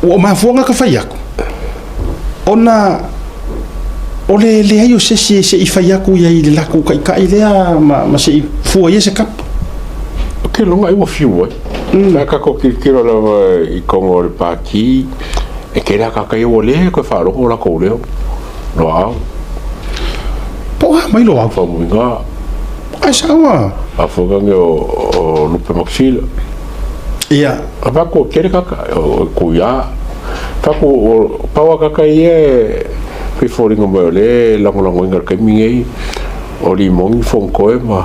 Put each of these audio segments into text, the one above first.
Ua mafuaga ka fai aku, ona o le leai o se isi e se i fai atu i ai i le latou taitai lea ma se i fua ia se kapa. Ou te iloa ai ua fiu ai. Sa tatou tilotilo lava i totonu o le Pati, e tele lava tagata ia ua le toe faalogo o latou leo, Loau. Po o a mai Loau? Faumuina. Ai sao a. Afogaga o Lupe Makasila. Ia. A fako tele kaka o kuia. Fako o pawa kaka ia e foliga mai o le lagolagoina i le taimi nei o Limoni, Fonotoe ma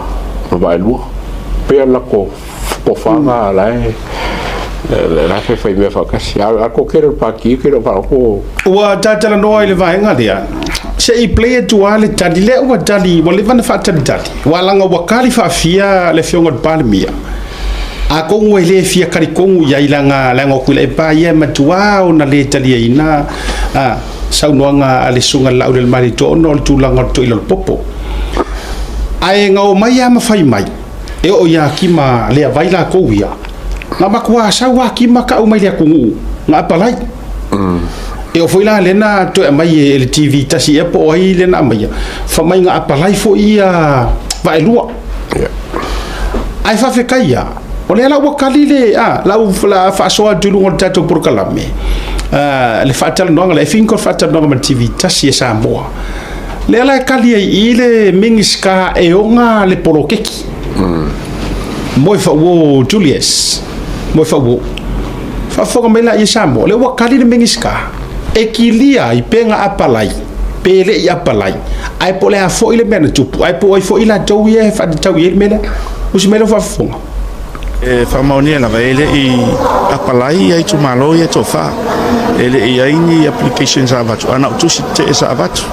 Vaelua. Pei o le latou tofaga la e la e fai mea faatasi. A o le toatele o le Pati ou te le o faalogo. Ua talatalanoa i le vaega lea, se i play atu lava le tali lea ua tali, ua leva ona faatalitali, aua leaga ua tali faafia le Afioga i le Palemia. Atonu e le fia talitonu i ai leaga o Tuilaepa ia e matua ona le taliaina saunoaga a le Susuga i le Laaulialemalietoa ona o le tulaga o le toeaina o le popo. Ae na omai lava ma fai mai, e oo ia Kima Leavai latou ia, na matua sau lava Kima tau mai le atunuu, na apalai. E oo foi la lea na toe aumai e le TV tasi ea po o ai lea na aumaia, fai mai na apalai foi ia Vaelua. Ae faafetai ia, o lea la ua tali le, la ua faasoa atu i luga o le tatou polokalame, le faatalanoaga lea, e finko le faatalanoaga ma le TV tasi e Samoa. Lea la e tali ai i le Minisita e ona le poloketi. Moefaauo Julius, Moefaauo. Faafofoga mai la ia Samoa, lea ua tali le Minisita e kilia ai pe na apalai, pe le i apalai, ae po o le a foi le mea na tupu, ae po o ai foi latou ia e faatatau i ai le mea lea. Usi mai lau faafofoga. E faamaonia lava, e le i apalai ia itumalo ia e toafa. E le i i ai ni application sa avatu, ae na o tusi tetee sa avatu.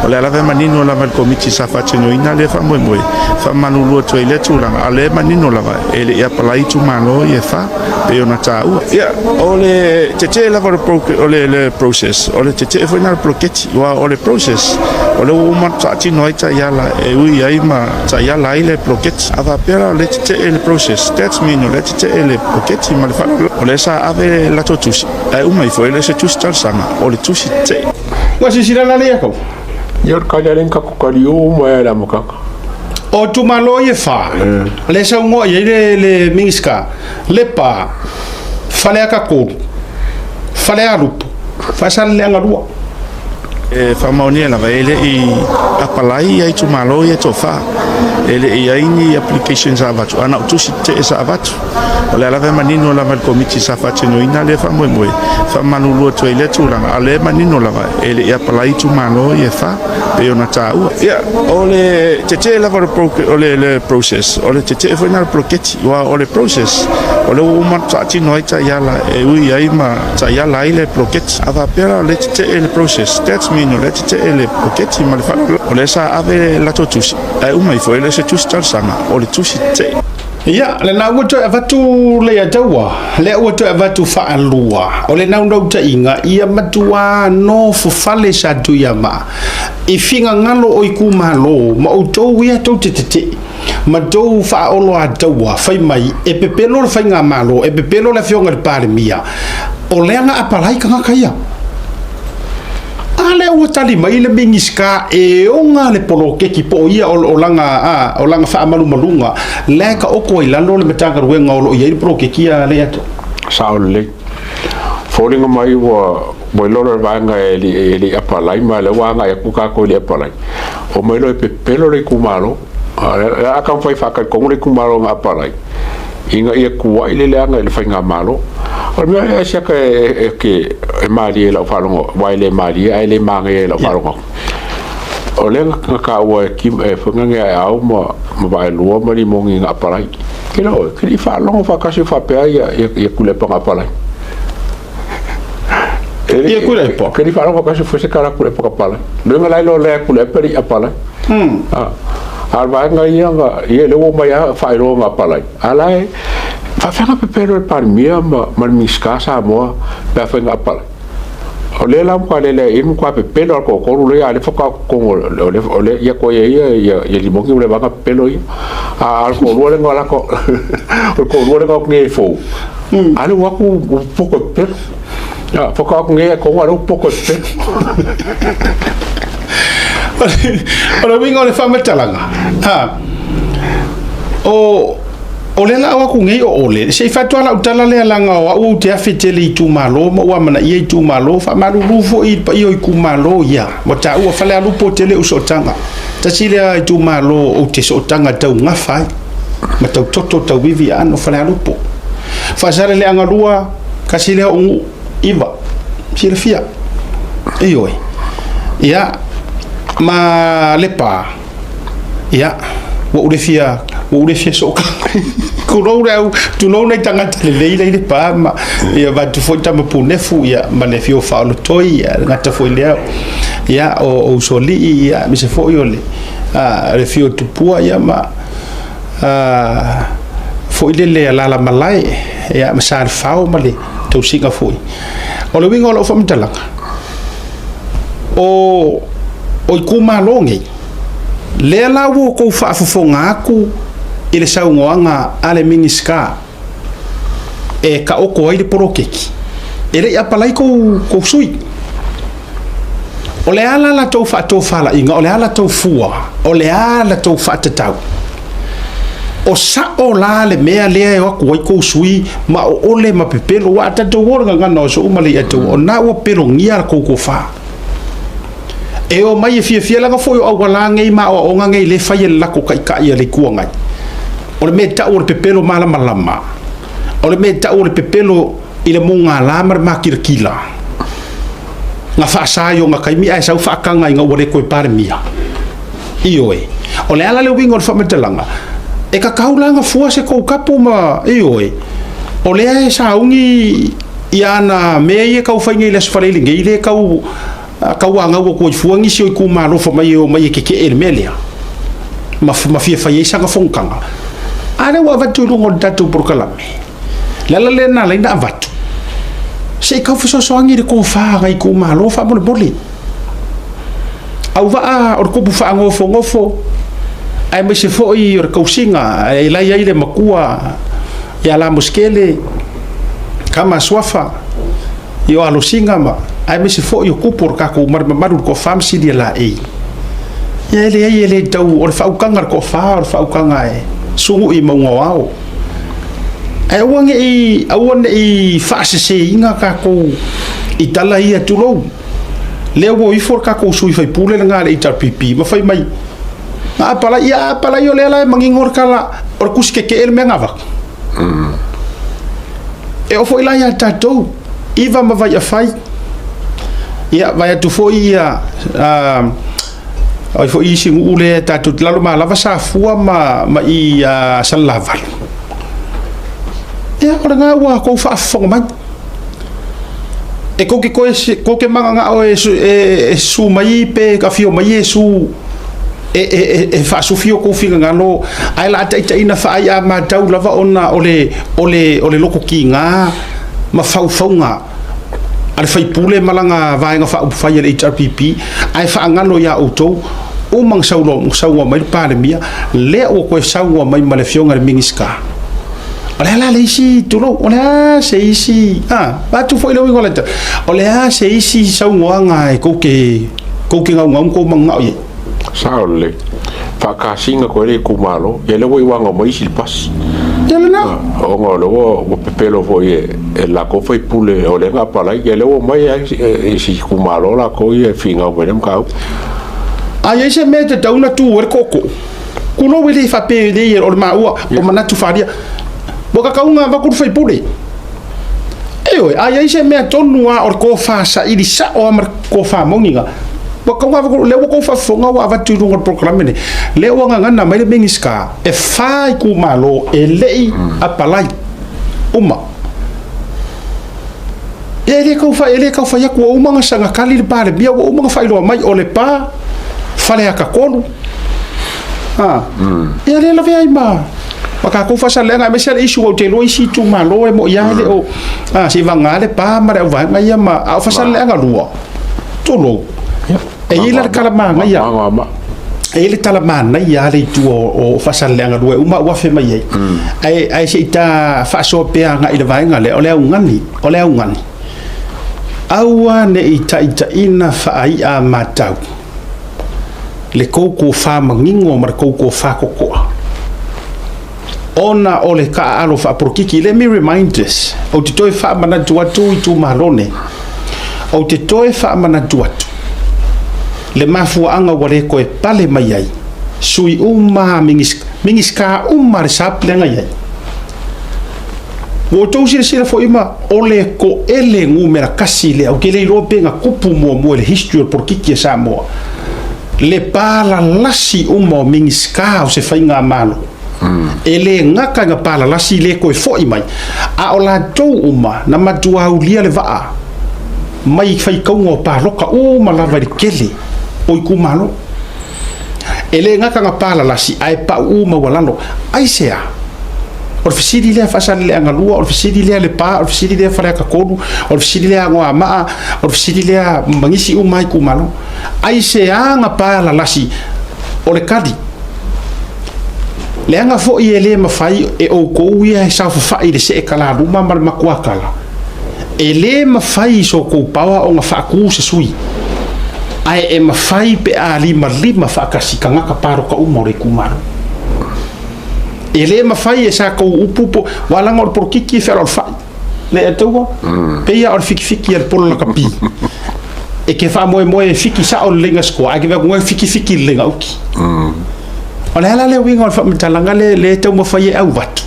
O lea lava e manino lava i le Komiti sa faatinoina lea faamoemoe, faamalulu atu ai i lea tulaga, a o lea e manino lava, e le i apalai itumalo ia e fa, pei ona taua. Ia, o le tetee lava o le process, o le tetee foi lena o le poloketi, aua o le process, o lea ua uma ona faatino ai taiala e ui ai ma taiala ai le poloketi. A faapea la o lea e tetee le process, that's mean o lea e tetee le poloketi ma le faaaloalo. O lea sa ave latou tusi, ae uma ifo e le o se tusi talosaga, o le tusi tetee. Ua silasila la lea kou. Ia o le kali a lea na tatou kali uma ai i le amataga. O itumalo ia e fa, lea e saunoa i ai le Minisita, Lepa, Faleata 3, Falealupo, Faasaleleaga 2. E faamaonia lava, e le i apalai ia itumalo ia e toafa. E le i i ai ni application sa avatu, ae na o tusi tetee sa avatu. O lea lava e manino lava i le Komiti sa faatinoina lea faamoemoe, faamalulu atu ai i lea tulaga, a o lea e manino lava, e le i apalai itumalo ia e fa, pei ona taua. Ia, o le tetee lava o le process, o le tetee foi lena o le poloketi, aua o le process, o lea ua uma ona faatino ai taiala e ui ai ma taiala ai le poloketi. A faapea la o lea e tetee le process, that's mean o lea e tetee le poloketi ma le faaaloalo. O lea sa ave latou tusi, ae uma ifo e le o se tusi talosaga, o le tusi tetee. Ia, lena ua toe avatu Leiataua, lea ua toe avatu faalua, o le naunautaiga ia matuā nofofale Satuiamaa i finagalo o itumalo ma outou ia tou te tetee ma tou faaoloataua fai mai e pepelo le faigamalo, e pepelo le Afioga i le Palemia, o lea na apalai tagata ia. A lea ua tali mai le Minisita e ona le poloketi po o ia o lana faamalumaluga la e taoto ai i lalo le Matagaluega o lo o i ai le poloketi a Leiataua. Sao lelei. Foliga mai ua iloa le vaega e le i apalai ma o lea ua agai atu tatou e le i apalai. Omai loa e pepelo le itumalo. O le a taumafai e faatalitonu le itumalo na apalai ina ia tuuai le leaga i le faigamalo. O le mea e siaka e malie i lau faalogo, aua e le malie ae le manaia i lau faalogo atu. O lea na taua e Kim e foi nani a Aao ma Vaelua ma Limoni na apalai. Ke le oe, ke le i faalogo faatasi faapea ia Tuilaepa na apalai. Ia Tuilaepa. Ke le i faalogo faatasi foi se tala Tuilaepa na apalai. Loiga la iloa lea Tuilaepa le i apalai. A o le vaega ia na, ia lea ua omai lava faailoa na apalai. A la e faafefea na pepelo e le Palemia ma le Minisita Samoa pe afai na apalai. O lea la matua lele ai matua pepelo a le toatolu lea, a o lea faatoa totogi o le ia koe ia ia Limoni ua leva ona pepelo ia. A o le toalua lea na o latou o le toalua lea na o atu nei e fou. A lea ua o atu ua poto e pepelo. Ia, faatoa atu nei e toga lea ua poto e pepelo. O le uiga o le faamatalaga, ha, o, o lea la o atu nei o Ole, se i faatoa lau tala lea leaga o au ou te afe tele i itumalo ma ua amanaia itumalo, faamalulu foi i le paia o itumalo ia, ua taua Falealupo tele ou sootaga. Tasi lea itumalo ou te sootaga taugafa ai ma tautoto tauivi aano Falealupo. Faasaleleaga 2, kasi lea o nuu 9, silafia. Ioe. Ia, ma Lepa, ia, ua ou le fia, ua ou le fia sootaga. Tulou le au, tulou nai tagata lelei la i Lepa ma, ia, vaeatu foi tama punefu, ia, ma le afio o Faaolotoi, ia, le gata foi lea, ia, o Usoalii, ia, aemaise foi o le, le afio o Tupua, ia, ma, foi lele Alalamalae, ia, ma Salefao ma le tausiga foi. O le uiga o lau faamatalaga, o itumalo nei, lea la ua outou faafofoga atu i le saunoaga a le Minisita e taoto ai le poloketi, e le i apalai tou sui. O le a la la tou faatofalaiga, o le a la tou fua, o le a la tou faatatau? O sao la le mea lea e o atu ai tou sui ma oole ma pepelo, aua a tatou o i le gagana o aso uma le iatau, o na ua pelogia la tou tofa. E o mai e fiafia leaga foi o auala nei ma aoaoga nei lea e fai e le latou taitai a le Itu Agai. O le mea e tau o le pepelo malamalama, o le mea e tau o le pepelo i le mugala ma le makilatila, na faasa i ona taimi ae sau faataga ina ua le toe Palemia. Ioe. O le a la le uiga o le faamatalaga? E tatau la ona fua se tou tapu ma, ioe, o lea e sauni ia ana mea ia e tau fai nei i le Aso Faraile nei, lea e tau tauanau atu ai fua nisi o itumalo fai mai e omai e tetee i le mea lea ma, ma fia fai ai sana fonotaga. A lea ua avatu i luga o le tatou polokalame. Le ala lea na ala ai ona avatu, se i tau fesoasoani i le tofa a nai itumalo faamolemole. Auvaa o le tupu faanofonofo, aemaise foi o le tausiga e la i ai le matua ia Lamosikele, tama suafa, i o alosiga ma aemaise foi o tupu o le tatou ma le mamalu o le toafa ma Silialaei. Ia e leai e le tau, o le faautaga a le toafa o le faautaga e sulu'i i mauga o ao. Ae aua ne i, aua ne i faaseseina tatou i tala ia, tulou. Lea ua o ifo le tatou sui faipule lena a le HRPP ma fai mai, na apalai, ia apalai o lea la e manino le tala, o le tusi tetee le mea na avatu. E oo foi la ia tatou, Iva ma Vaiafai, ia vae atu foi ia, ai foi isi nuu lea tatou te lalo ma lava Safua ma i Salelavalu. Ia, o lena ua tou faafofoga mai. E kou ke koe, kou ke manangao e su mai pe afio mai Iesu e faasufi o kou finagalo, ae la taitaiina faai a matau lava ona o le o le o le loko kiga ma faufauga a le faipule ma lana vaega faaupufai a le HRPP, ae faagalo iā outou uma na saunoa mai le Palemia, lea ua toe saunoa mai ma le afioga i le Minisita. O le a la le isi, tulou, o le a se isi, a, vaeatu foi le uiga o le tala, o le a se isi saunoaga e kou te, kou te gaugau ma kou mananao i ai? Sao lelei. Faakasina koe le itumalo, ia lea ua iuaga mai isi i le pasi. Ia lena. Ona o lea ua pepelo foi e latou faipule o lea na apalai, ia lea ua omai lava isi itumalo latou ia e finau mai i lea mataupu. A i ai se mea e tatau ona tu ai le tootoo, Tulou e le faapea e le o le maua o manatu faaalia. Ua tatau ona avatu le faipule. Ioe, a i ai se mea tonu lava o le tofa saili sao lava ma le tofa moni lena, ua tatau ona avatu, lea ua outou faafofoga ua avatu i luga o le polokalame lenei. Lea ua gagana mai le Minisita, e 4 itumalo e le i apalai uma. Ia e le tau fai, e le tau fai atu ua uma ona saga tali le Palemia, ua uma ona faailoa mai o Lepa, Faleata 3. A, ia lea lavea ai ma tatou faasalelega, aemaise lava le issue, ou te iloa isi itumalo e moni lava e le o, a, seivagana Lepa ma le auvaega ia ma, a o Faasaleleaga 2, tulou, e i ai la le tala manaia, e i ai le tala manaia lava le itu o Faasaleleaga 2 e uma ou afe mai ai. Ae se i ta faasoa pea agai i le vaega lea, o le augani, o le augani. Aua ne i taitaiina faai'a matau le kou tofa manino ma le kou tofa toto'a ona o le taaalo faapolokiki. Let me remind this, ou te toe faamanatu atu itumalo nei, ou te toe faamanatu atu le mafuaaga ua lē toe pale mai ai sui uma, Minisita uma le SAP lea na i ai. Ua outou silasila foi ma o le toele numera 1 lea, ou te le iloa pe na tupu muamua i le history o le polokiki a Samoa, le palalasi uma o Minisita o se faigamalo. E lē gata ina palalasi lē toe fo'i mai, a o latou uma na matua aulia le vaa mai faitauga o palota uma lava i le tele o itumalo. E lē gata na palalasi ae pau'ū maualalo. Aisea? O le fesili lea Faasaleleaga 2, o le fesili lea Lepa, o le fesili lea Faleata 3, o le fesili lea Anoamaa, o le fesili lea ma nisi uma itumalo. Aisea na palalasi? O le tali, leaga foi e lē mafai e outou ia e saofafai i le see talaluma ma le matuatala, e lē mafai i so tou paoa ona faatū se sui, ae e mafai pe a limalima faatasi tagata palota uma o le itumalo. E lē mafai e sa tou upu po ua laga o le polokiki e fealoalofai le ataua pei a o le fikifiki a le polo lakapi e ke faamoemoe e fiki sao le leiga sikoa ae ke vea fikifiki le leiga uki. O le ala le uiga o le faamatalaga le le taumafai e auvatu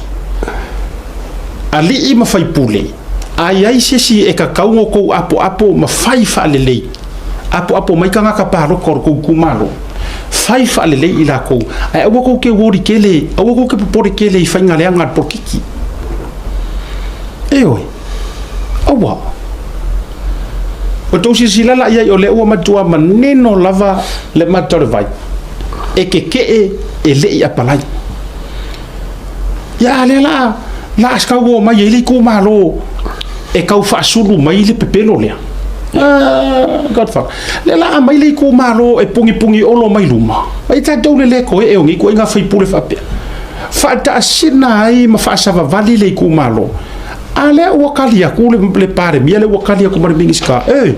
alii ma faipule, a i ai se isi e tatau ona outou apoapo ma fai faalelei, apoapo mai tagata palota o le tou itumalo, fai faalelei i latou, ae aua tou te worry tele, aua tou te popole tele i faiga leaga a le polokiki. Ioe, aua. O tou silasila la i ai o lea ua matua manino lava le mata o le vai, e keke'e e le i apalai. Ia a lea la la tau o mai ai le itumalo e tau faasulu mai le pepelo lea. Godfather. Lea la aumai le itumalo e pugipugī olo mai luma. Ai tatou le lē toe e o nei ituaiga faipule faapea. Faataasina ai ma faasavavali le itumalo. A lea ua tali atu le Palemia lea ua tali atu ma le Minisita. E,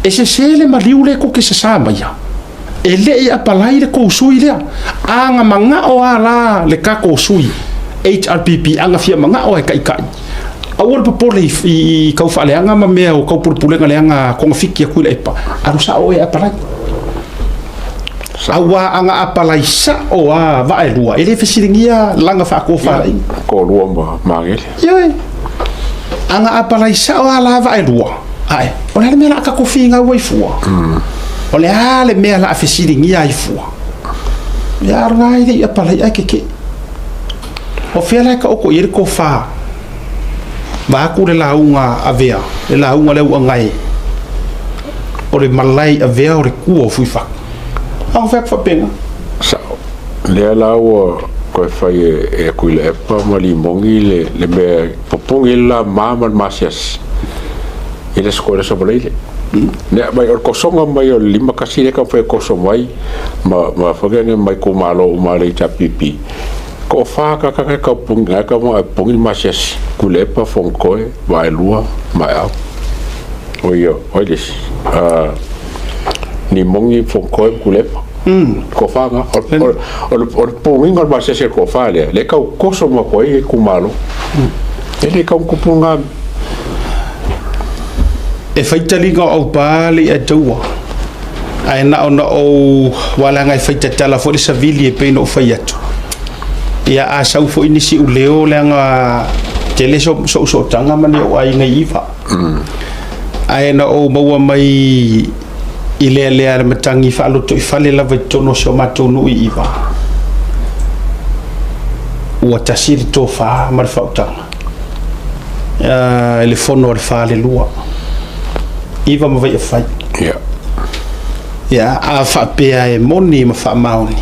e sesē le maliu lea tou te sasā maia. E le i apalai le tou sui lea. A na manao a la le tatou sui HRPP, a na fia manao e taitai, aua le popole i kau faaleaga ma mea o kau pulepulega leaga togafiti atu i le epa, alu sao e apalai. Auā a na apalai sao a vaa e lua, e le fesiligia laga faatofalaiga. Toalua ma Magele. Ioe. A na apalai sao a la vaa e lua, ae, o le a le mea la a tatou finau ai fua? O le a le mea la a fesiligia ai fua? Ia, a o lena e le i apalai ae kekeʻe. O fea la e taoto i ai le tofa? Vaeatu le lauga avea, le lauga lea ua gae, o le malae i avea o le tua o Fuifatu. A o fai atu faapena. Sao. Lea la ua toe fai e Tuilaepa ma Limogi le mea e popogi ai le lama ma le masiasi i le Aso Toonai Aso Faraile. Nea mai o le tosoga mai o le 51 lea e taumafai e toso mai ma foi lea mai itumalo uma a le HRPP. Toafa tagata e tau pogi e tau e pogi le masiasi, Tuilaepa, Fonotoe, Vaelua, Maau. O ia, o ai le isi? Limogi, Fonotoe ma Tuilaepa. Toafa na. O le pogiga o le masiasi a le toafa lea, lea e tau toso mai atu ai itumalo. E le tau tupu lena. E fai taliga o aupa le ia taua. Ae na ona ou walaga e fai tatala foi le savili e pei ona ou fai atu. Ia a sau foi nisi u leo leaga tele so'u sootaga ma ni ou aiga i Iva. Ae na ou maua mai i lealea le matagi faalotoifale lava i totonu o si o matou nuu i Iva. Ua tasi le tofa ma le faautaga i le fono a le falelua. Iva ma Vaiafai. Ia, a faapea e moni ma faamaoni,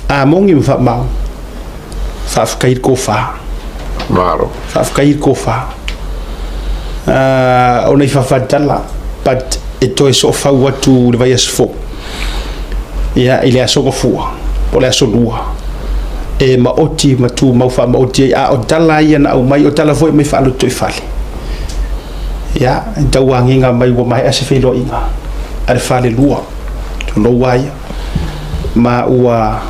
a moni ma faamaoni, faafetai i le tofa. Malo. Faafetai i le tofa. Ona i faafatala, but e toe soofau atu i le vaiaso fou. Ia, i le aso Gafua, po o le aso Lua, e maoti ma tumau faamaoti ai. A o tala ia na aumai, o tala foi mai faalotoifale. Ia, i tauagiga mai ua maea se feiloaiga a le falelua, tulou lava ia, ma ua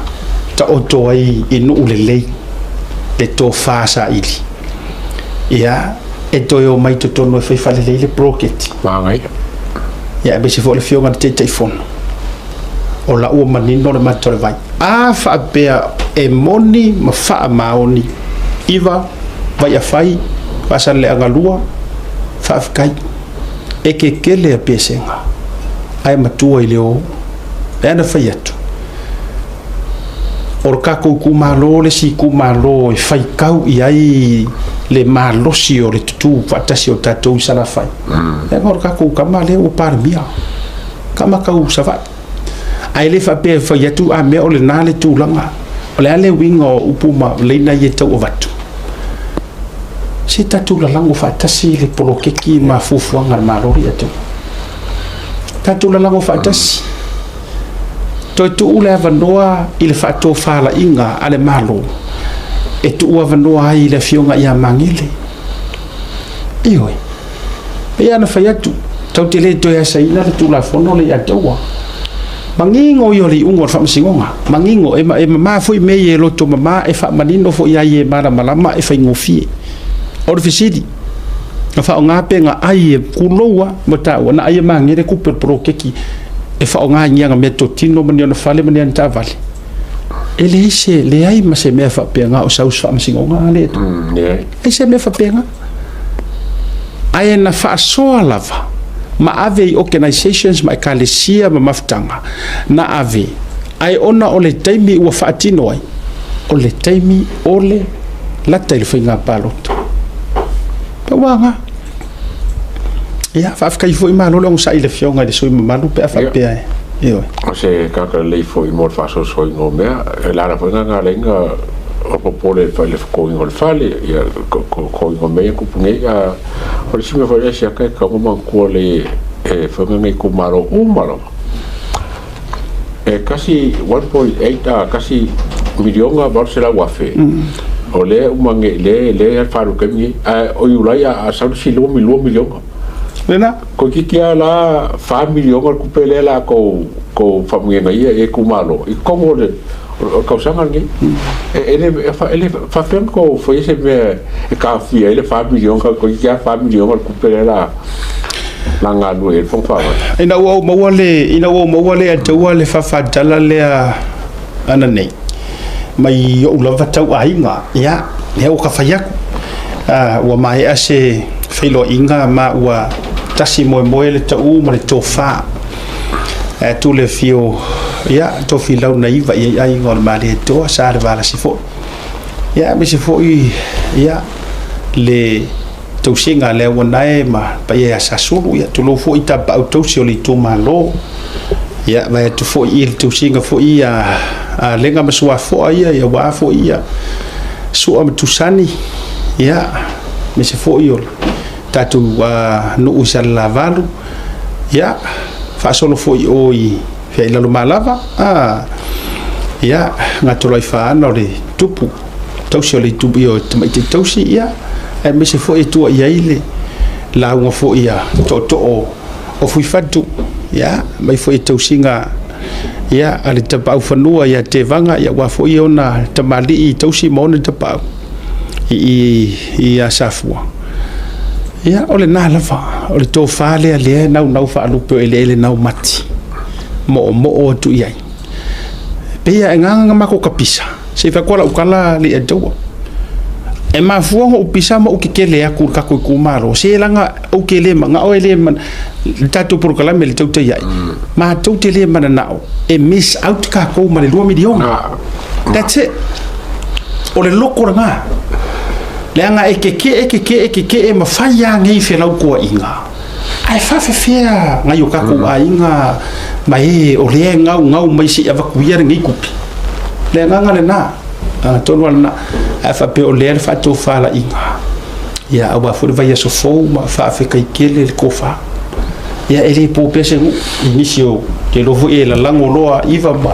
taoto ai i nuu lelei le tofa saili. Ia, e toe omai i totonu e fai faalelei le poloketi. Manaia. Ia, aemaise foi o le Afioga i le Taitaifono, o la ua manino le mata o le vai. A faapea e moni ma faamaoni, iva Vaiafai, Faasaleleaga 2, Faafetai. E kekele a Pesega, ae matua i le o. Lea na fai atu, o le tatou itumalo le isi itumalo e faitau i ai le malosi o le tutu faatasi o tatou i Salafai. Leaga o le tatou tama lea ua Palemia, tama tau Savaii. Ae le faapea e fai atu a mea o lena le tulaga. O le a le uiga o upu ma laina ia e tau avatu? Se tatou lalago faatasi le poloketi ma fuafuaga a le Malo lea atu. Tatou lalago faatasi. Toe tuu le avanoa i le faatofalaiga a le Malo e tuu avanoa ai i le Afioga ia Magele. Ioe. Pei lava ona fai atu, tatou te le toe asaina le Tulafono lea ia te oua. Manino ia o le iuga o le faamasinoga, manino, e, e mama foi mea ia e loto mama, e faamanino foi ia ia e malamalama, e faigofie. O le fesili, na faaaoga pe na ai e kulou lava ma taua, na ai e Magele tupe o le poloketi e faaaoga i ni ana meatotino ma ni ona fale ma ni ana taavale. E leai se, leai ma se mea faapena o sau i se faamasinoga a le Leai. Leai se mea faapena. Ae na faasoa lava ma ave i organisations ma ekalesia ma mafutaga, na ave, ae ona o le taimi ua faatino ai, o le taimi o le lata i le faiga palota. Pau lava lena. Ia, faafetai foi malo le onosai i le Afioga i le sui usufono mamalu pe a faapea e, ioe. O se tagata lelei foi mo le faasoasoaina o mea, e lala foi lena galeiga o popole i le totogiina o le fale, ia totogiina o mea ia e tupu nei. A o le isi mea foi lea siaka e tatau ona manatua lelei e fai nei itumalo uma lava, e kasi 1.8 a kasi miliona 800,000 o lea e uma nei lea lea e faaalu i le taimi nei, ae o Iulai a sau le isi 2 miliona. Lena. Toeitiiti lava la 4 miliona le tupe lea la tou tou faamanuiaina ia e itumalo i totonu o le o le tausaga lenei. E le e le faapefea ona tou faia se mea e taofia ai le 4 miliona toeitiiti lava 4 miliona le tupe lea la la galulue ai le Fono Faavae. Ina ua ou maua le ina ua ou maua le ataua le faafatala lea ananei mai ou lava tauaiga, ia, lea ua ka fai atu. Ua maea se feiloaiga ma ua tasi moemoe le taʻu ma le tofa. Ae atu le afio, ia, Tofilau na iva i ai aiga o le Malietoa, sa le Valasi foi. Ia, aemaise foi, ia, le tausiga a le Auanae ma paia ia Sasulu, ia, tulou foi tapaau tausi o le itumalo. Ia, vae atu foi i le tausiga foi a Lega ma Suafoa ia, ia aua foi ia Sua ma Tusani, ia, aemaise foi o le tatou nuu i Salelavalu, ia, faasolo foi i o i fea i Lalomalava, ia, Gatoloaifaana o le tupu tausi o le itu o tamaitai tausi, ia, aemaise foi e tua i ai le lauga foi a tootoo o Fuifatu, ia, mai foi e tausiga ia a le Tapaaufanua ia Tevaga, ia aua foi ona tamalii tausi ma ona tapaau i i Safua. Ia, o lena lava, o le tofa lea lea e naunau faalupe o eleele naumati, moomoo atu i ai. E pei lava e agaga na matou tapisa, se i fai atu lau tala le i ataua. E mafua ona ou pisa ma ou tetele atu i le tatou itumalo, se leaga ou te le manao e le le tatou polokalame le tautai ai, matou te le mananao e miss out tatou ma le 2 miliona. That's it. O le loko lena. Leaga e keke'e keke'e keke'e ma fai lava nei felautoa'iga, ae faafefea nai o tatou aiga ma e o lea e gaugau mai se i avatu ia lenei tupe. Le agaga lena, agaga tonu lava lena. Ae faapea o lea le faatofalaiga, ia aua foi le vaiaso fou ma faafetai tele le tofa. Ia e le po pea se nuu i nisi o te iloa foi e lalago loa Iva ma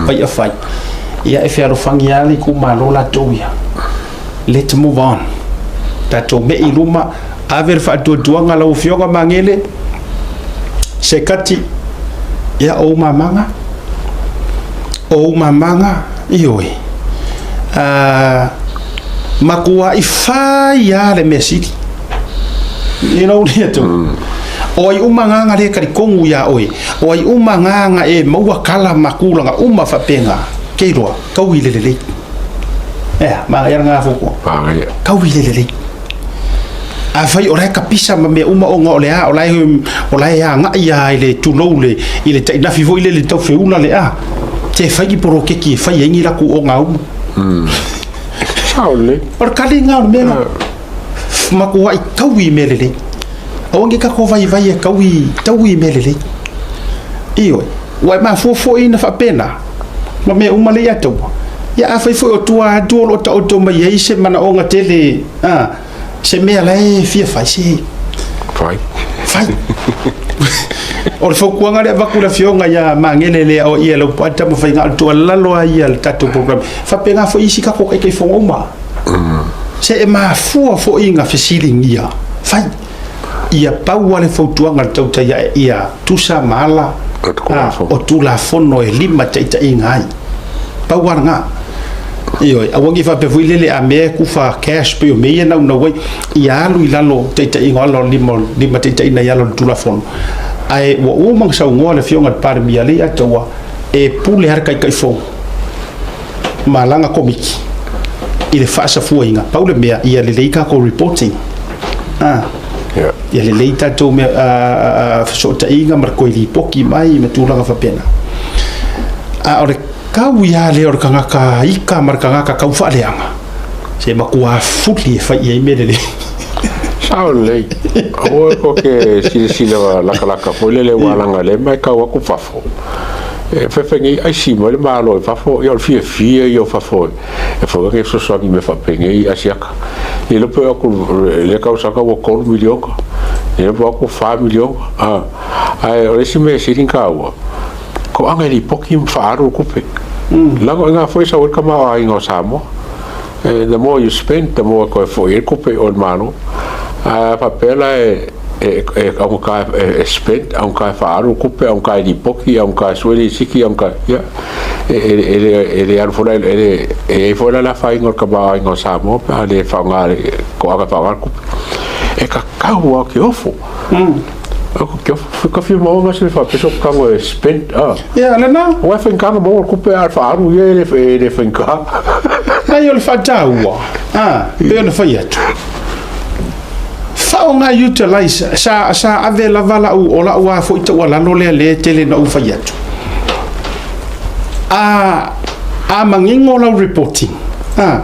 Vaiafai, ia e fealofani lava le itumalo latou ia. Let's move on. Tatou mei i luma, Ave le faatuatuaga lau Afioga Magele, Sekati, ia o ou mamaga, o ou mamaga, ioe. Matuai fai lava le mea sili. I lou lea tau. O ai uma agaga le talitonu ia oe, o ai uma agaga e maua tala ma tulaga uma faapena, ke iloa, tau i le lelei. Ea, manaia lena fautuaga. Manaia. Tau i le lelei. Afai o la e kapisa ma mea uma ona o le a, o la e, o la e agai lava i le tulou le, i le tainafi foi lele tau feula le a, te fai ni poloketi e fai ai ni latou ogaumu. Sao lelei. O le kaliga o le mea lena. Matuai taui i mea lelei. Aua ne i tatou vaivai e taui, taui i mea lelei. Ioe, ua e mafua foi ina faapena ma mea uma lea ia taua. Ia afai foi o tua atu o lo o taoto mai ai se manaoga tele, a, se mea la e fia fai, se Fai. Fai. O le fautuaga lea avatu i le afioga ia Magele lea o ia Laupua Tamafaiga, o le tuualalo lava ia i le tatou program. Faapena foi isi tatou Taitaifono uma. Se e mafua foi ina fesiligia, fai. Ia pau lava le fautuaga a le tautai ae ia tusa ma ala o Tulafono e limataitaiina ai. Pau lava lena. Ioe, aua ne i faapea foi lele a mea e tufa cash pei o mea ia e naunau ai, ia alu i lalo o taitaiga o ala o lima, limataitaiina i ala o le Tulafono. Ae ua uma ona saunoa le Afioga i le Palemia Leiataua, e pule lava le Taitaifono ma lana Komiti i le faasafuaina. Pau le mea, ia lelei tatou reporting. Ah. Yeah. Ia lelei tatou mea, fesootaiga ma le toe lipoti mai ma tulaga faapena. A o le tau ia lea o le tagata ika ma le tagata tau faaleaga, se matua fuli e fai i ai mea lelei. Sao lelei. Aua ko ke silasila lakalaka foi lele ua langa le mai kau aku fafo. E fefe nei aisi mai le malo i fafo, ia o le fiafia ia o fafo e foi ke fesoasoani mea faapenei Asiaka. I le pe aku le tausaga ua 3 miliona. I le pe aku 4 miliona. Ah, ae o le isi mea e sili ona taua, ko aga e lipoti ma faaalu le tupe. Lago i ngā foi sau ai le tamaoaiga o Samoa. The more you spend, the more e toe foi ai le tupe i o i le Malo. Ae a faapea la e e augata e spend, augata e faaalu le tupe, augata e lipoti, augata e sue lisiti, augata, ia, e le alu foi la, e le, e i ai foi la le afaina o le tamaoaiga o Samoa pe a le faaaoga, ko aga e faaaoga le tupe. E tatau lava ke ofo. Ka fia maua ngasi le faapea so tago e spend a. Ia, lena. Aua e faigata ona maua le tupe a o le faaalu ia e le faigata. Ai o le faataua, a, pei ona fai atu. Faaaoga utilize, sa, sa ave lava lau, o lau lava foi taualalo lea lea e tele na ou fai atu. A, a manino lau reporting, a,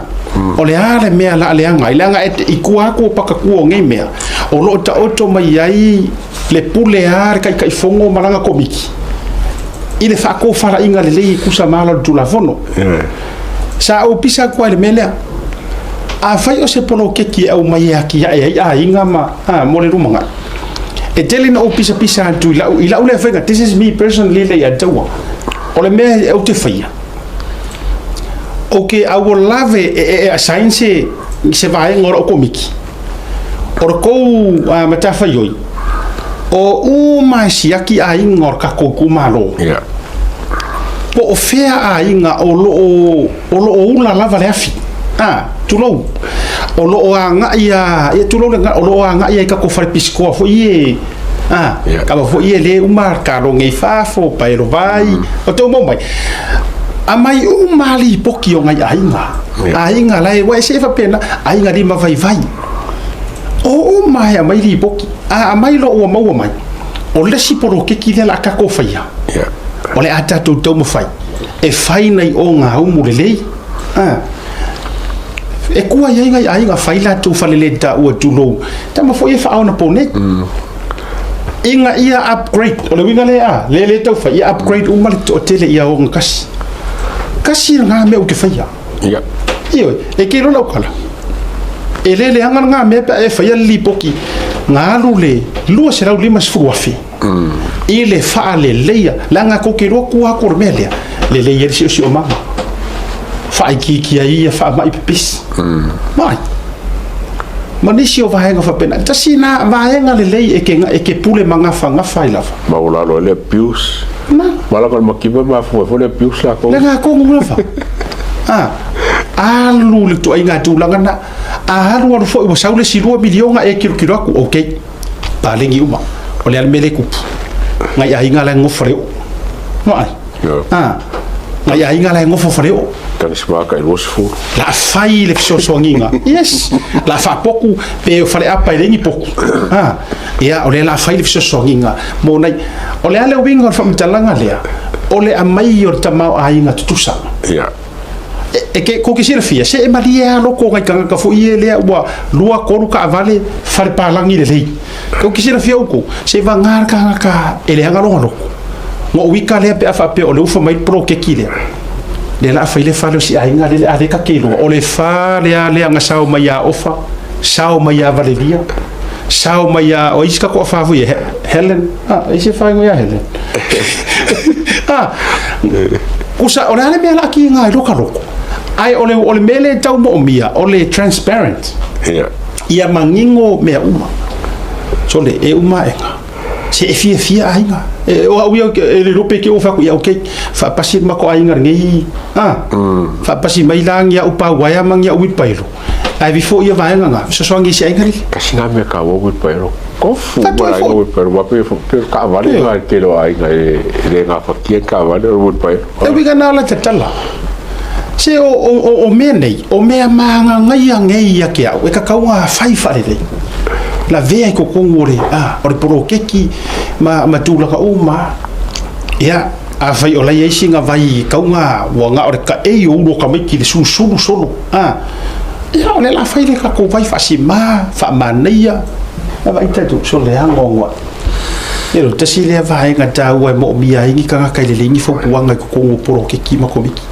o le a le mea la leaga ai, leaga e, i tua atu o pakatua o nei mea, o lo o taoto mai ai le pule a le Taitaifono ma lana Komiti i le faatofalaiga lelei e tusa ma ala o le Tulafono. Sa ou pisa atu ai i le mea lea. Afai o se poloketi e aumai e atiae ai aiga ma a, mo le lumanai, e tele na ou pisapisa atu i lau, i lau lea faiga, this is me personally lea ia te au, o le mea ou te faia, ou te, I will love e, e, e assign se, se vaega o lau komiti, O le kou matafaioi, o uma e siaki aiga o le tatou itumalo. Yeah. Po o fea aiga o lo o, o lo o ula lava le afi. A, tulou. O lo o agai a, ia tulou le, o lo o agai a i tatou fale pisikoa foi e, a, Yeah. kava foi e le uma kaloge i fafo, paelo vai, o te uma mai. Amai uma lipoti o ngai aiga. Aiga la e, ua e se faapena, aiga lima vaivai. O uma e aumai lipoti. A aumai loa ua maua mai, o le isi poloketi lea o le a tatou faia, o le a tatou taumafai e fai nai ogaumu lelei. A, e kua i ai nai aiga fai latou faleletaua tulou, tama foi e faaonaponei. Ina ia upgrade, o le uiga lea, a, lea lea tau fai, ia upgrade uma le toatele ia ogatasi. Tasi lena mea ou te faia. Ia. Ioe, e ke iloa lau tala. E le leaga lena mea pe a e faia le lipoti, na alu le 250,000 i le faaleleia, leaga tou te iloa tua atu o le mea lea, lelei ai le siosiomaga, faaitiitia ai ia faamai pepesi. Mai. Ma nisi o vaega faapena. Tasi na vaega lelei e ke, e ke pule magafagafa ai lava. Maualalo ai le abuse. Na. Malaga le makipa ma mafua ai foi le abuse lakou. Le gakonu lava. A, alu le tuaiga tulaga na. A alu alu foi ua sau le isi 2 miliona e kilokilo aku, okay. Paleni uma. O le a le mea lea e tupu. Ngai aiga la e nofo faleoo. Vaai. A, ngai aiga la e nofo faleoo. Talismaka i 20. La fai le fesoasoaniga. Yes. La faapoku pe o faleapa e leai ni poku. A, ia o lea la fai le fesoasoaniga mo nai. O le a le uiga o le faamatalaga lea? O le aumai o le tamaoaiga tutusa. Ia. E ke, kou ke silafia, se e malie lava loko o nai tagata foi ia lea ua lua tolu taavale fale palagi lelei. Kou ke silafia outou, se vagā le tagata e leaga lona loto. Na ou ita lea pe a faapea o lea ua fai mai le poloketi lea, lea o le a fai le fale o si aiga lea, a lea ta te iloa, o le fale lava lea na sao mai ia Ofa, sao mai ia Valeria, sao mai ia, o ai isi tatou afa foi e Helen, a, e ai se afa ia Helen. A, kusa, o le a le mea la ki ngā i loka loko. Ai, o le, o le mea le tau moomia, o le transparent. Yeah. Ia manino mea uma. So le, e uma enga. Se e fia fia aiga. E, o au ia, e le lope ke o whaku, ia, okay, whaapasi mako aiga nei, a, whaapasi mai la ngia upa waia ma ngia uipailo. Ae before ia vaega nga, fesoasoani i se aiga lele. Kasi nga mea kaua uipailo. Kofu Tatou ma e aiga foi. uipailo. Wa pe pe kaavale Ioe. nga tele o aiga e le gafatia ni kaavale o le uipailo. E uiga na o le tatala. Se o, o, o, o mea nei, o mea magagaia nei ia ke au, e kakau nga fai faalelei. Lavea i totonu o le, a, o le poloketi ma, ma tulaga uma. Ia, afai o la i ai sina vai kauga ua na o le taei o ulu o tamaiti i le susulu solo, a, ia, o lea o le a fai le tatou vai faasimā, faamanaia, a vaai tatou, sole anoanoai. Ia, o le tasi lea vaega taua e moomia ai ni tagata i le leai ni fautuaga i totonu o poloketi ma Komiti.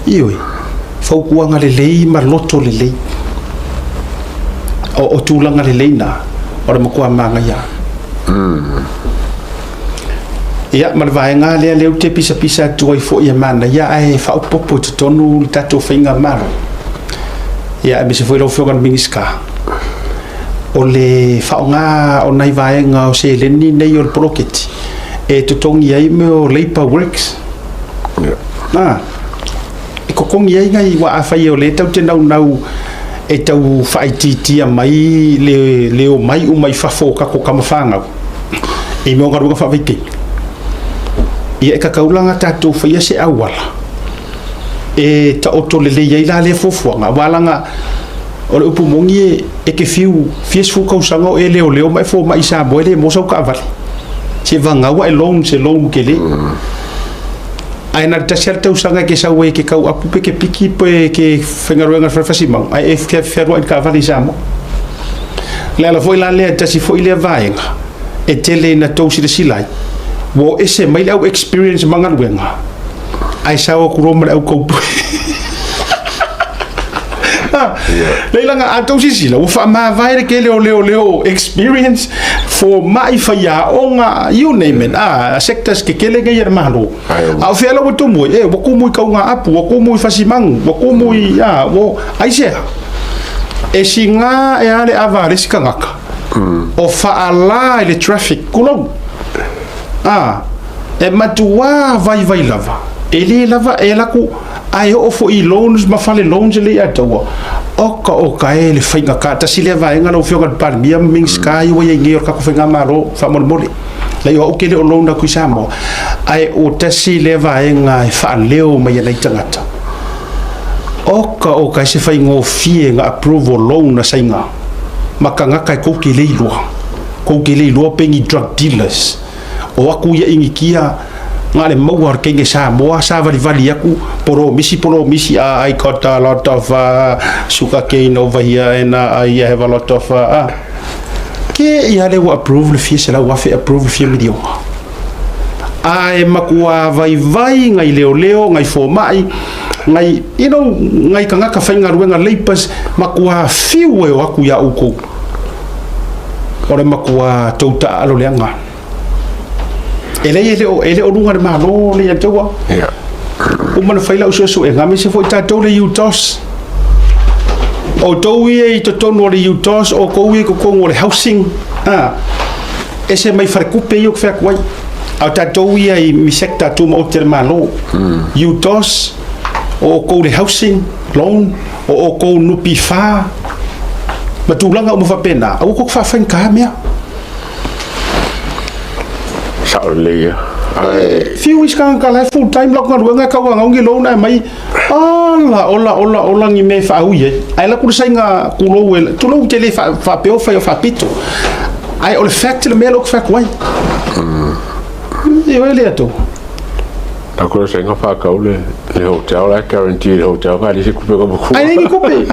Ioe, fautuaga lelei ma loto lelei. O, o tulaga lelei na, o le matua manaia. Ia, ma le vaega lea lea ou te pisapisa atu ai foi e manaia ae faaopoopo i totonu le tatou faigamalo. Ia, aemaise foi lau Afioga i le Minisita, o le faaaoga o nai vaega o seleni nei o le poloketi e totogi ai mea o labour works. Ah, e totogi ai nai, aua afai o lea tatou te naunau e tau faaitiitia mai le, le omai uma i fafo o tatou tama fanau i mea o galuega faavaitaimi, ia e tatau la ona tatou faia se auala e taoto lelei ai la lea fuafuaga, aua leaga o le upu moni e, e te fiu fia sefulu tausaga o e leoleo ma e fomai i Samoa e le maua sau taavale. Se vagau ae loan se loan tele. Ae na o le tasi lava le tausaga e te sau ai e te tauapu pe te piki pe te faigaluega i le fale fasimau, ae e fealuai i le taavale i Samoa. O le ala foi la lea, tasi foi lea vaega e tele ina tou silasila ai, ua o ese mai le au experience ma galuega, ae sao atu loa ma le au cowboy. Leai leaga a tou silasila, ua faamavae le tele o leoleo experience, fomai, faiaoga, you name it, ah, sectors kekele nei a le Malo. A o fea la ua tumu ai? E, ua tumu i Kaugaapu, ua tumu i Fasimanu, ua tumu i, a, ua, aisea? E sigā e a le ava a le isi tagata, o faalā i le traffic, tulou. A, e matuā vaivai lava, e le lava e alu atu, ae oo foi i loans ma fale loans e le i ataua. Oka oka e le faigata, tasi lea vaega lau Afioga i le Palemia ma Minisita ia ua i ai nei o le tatou Faigamalo, faamolemole. Leai o au ou te le o loan atu i Samoa, ae o tasi lea vaega e faaleo mai e nai tagata. Oka oka e se faigofie na approve o loan a Saina ma tagata e kou te le iloa. Kou te le iloa pe ni drug dealers. O aku ia Initia na le maua o le teine Samoa sa valivali atu polomisi polomisi ah I got a lot of sugar cane over here and I have a lot of ah Ke ia lea ua approve le fia 100,000 approve le fia miliona. Ae matua vaivai ngai leoleo, ngai fomai, ngai, you know, ngai tagata faigaluega labours, matua fiu e o atu ia outou. O le matua tou taaalo leaga. E leai e le o, e le o luga le Malo le ia taua. Yeah. Uma na fai lau suesuega, aemaise foi tatou le UTOS. Outou ia i totonu o le UTOS, outou ia i totonu o le housing, a, ese mai falekupe ia ou te fai atu ai. A o tatou ia i mi sector tumaoti a le Malo, UTOS, o outou i le housing loan, o outou NPF, ma tulaga uma faapena, aua tou te faafaigata mea. Sao lelei ia. Ae Fiu isi tagata la e full time lau galuega e tauanau ni loan ae aumai ola ola ola ola ni mea e faaui ai. Ae alu atu le saiga tulou e tulou ou te le faapea o fai o faapito. Ae o le fact le mea lea ou te fai atu ai. Ioe le ato. Aku le saiga faatau le le hotel la e guarantee le hotel na leai se tupe na matua. Ae leai ni tupe.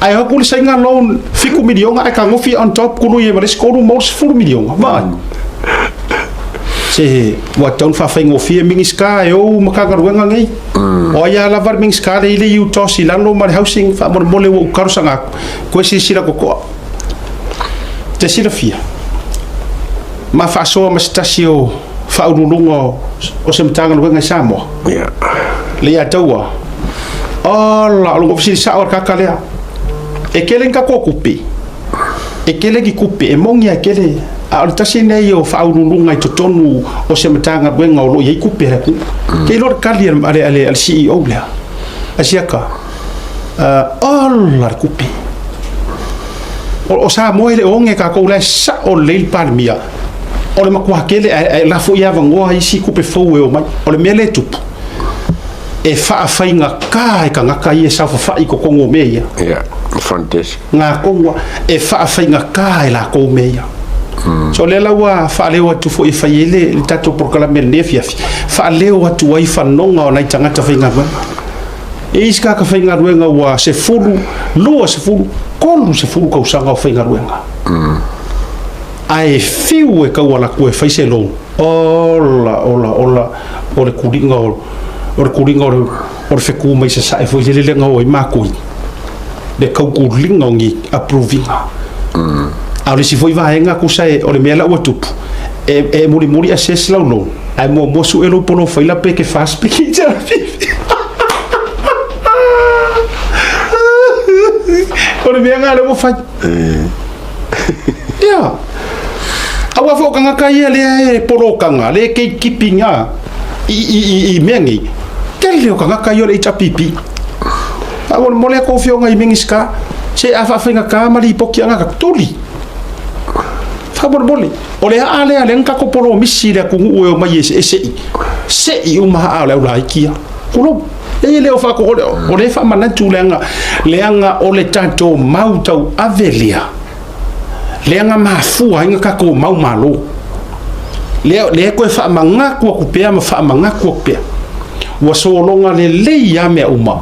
Ae o atu le saiga loan 7 miliona ae tagofi on top kului ai ma le isi 3 ma 10 miliona. Vaai. Se ua tatau ona faafaigofie Minisita e ou Matagaluega nei. O ai lava lava le Minisita lea i le UTOS i lalo ma le Housing faamolemole ua ou talosaga atu, toe silasila totoa. Te silafia, ma faasoa ma se tasi o faauluuluga o se Matagaluega i Samoa. Le ia taua. Ola, o le fesili sao a le kaka lea. E tele ni tatou tupe. E tele ni tupe, e moni lava e tele. A o le tasi lenei o faauluuluga i totonu o se Matagaluega o lo o i ai tupe a le atunuu. Ke iloa le tali a le CEO lea, a siaka, ola le tupe. O Samoa e le o oge tatou la e sao lelei le Palemia. O le matua tele ae lafo i avanoa isi tupe fou e omai. O le mea lea e tupu, e faafaigata e tagata ia e saofafai i totonu o mea ia. Yeah, front desk. Ngā tonu e faafaigata e latou mea ia. So lea la ua faaleo atu foi e fai ai le, le tatou polokalame i lenei afiafi, faaleo atu ai fanoga o nai tagata faigaluega. E i ai isi tagata faigaluega ua 10, 20, 30 tausaga o faigaluega. Ae fiu e tau ala atu e fai se loan, ola, ola, ola, o le kuliga o, o le kuliga o le, o le fetu mai sasae foi lele lea na o ai matou i le taukuliga o ni approve-iga. A o le isi foi vaega tusa e, o le mea la ua tupu, e, e mulimuli assess lau loan, ae muamua sue lou polofaila pe ke fast pe ke HRPP. O le mea lena lea ua fai. Ia. Aua foi o tagata ia lea e polokaga, lea e gatekeeping a i, i, i, i mea nei. Tele o tagata ia o le HRPP. Faamolemole a tou afioga i Minisita, se a faafaigata ma lipoti a gata, tuli. Faamolemole, o le aa lea lea na tatou polomisi i le atunuu e omai e se'i, se'i uma aa o le aulaiti ia. Tulou. E le o faako, o le, o le faamanatu leaga, leaga o le tatou mau tauave lea, leaga mafua ai na tatou mau malo. Lea, lea toe faamanatu atu pea ma faamanatu atu pea. Ua sologa lelei lava mea uma.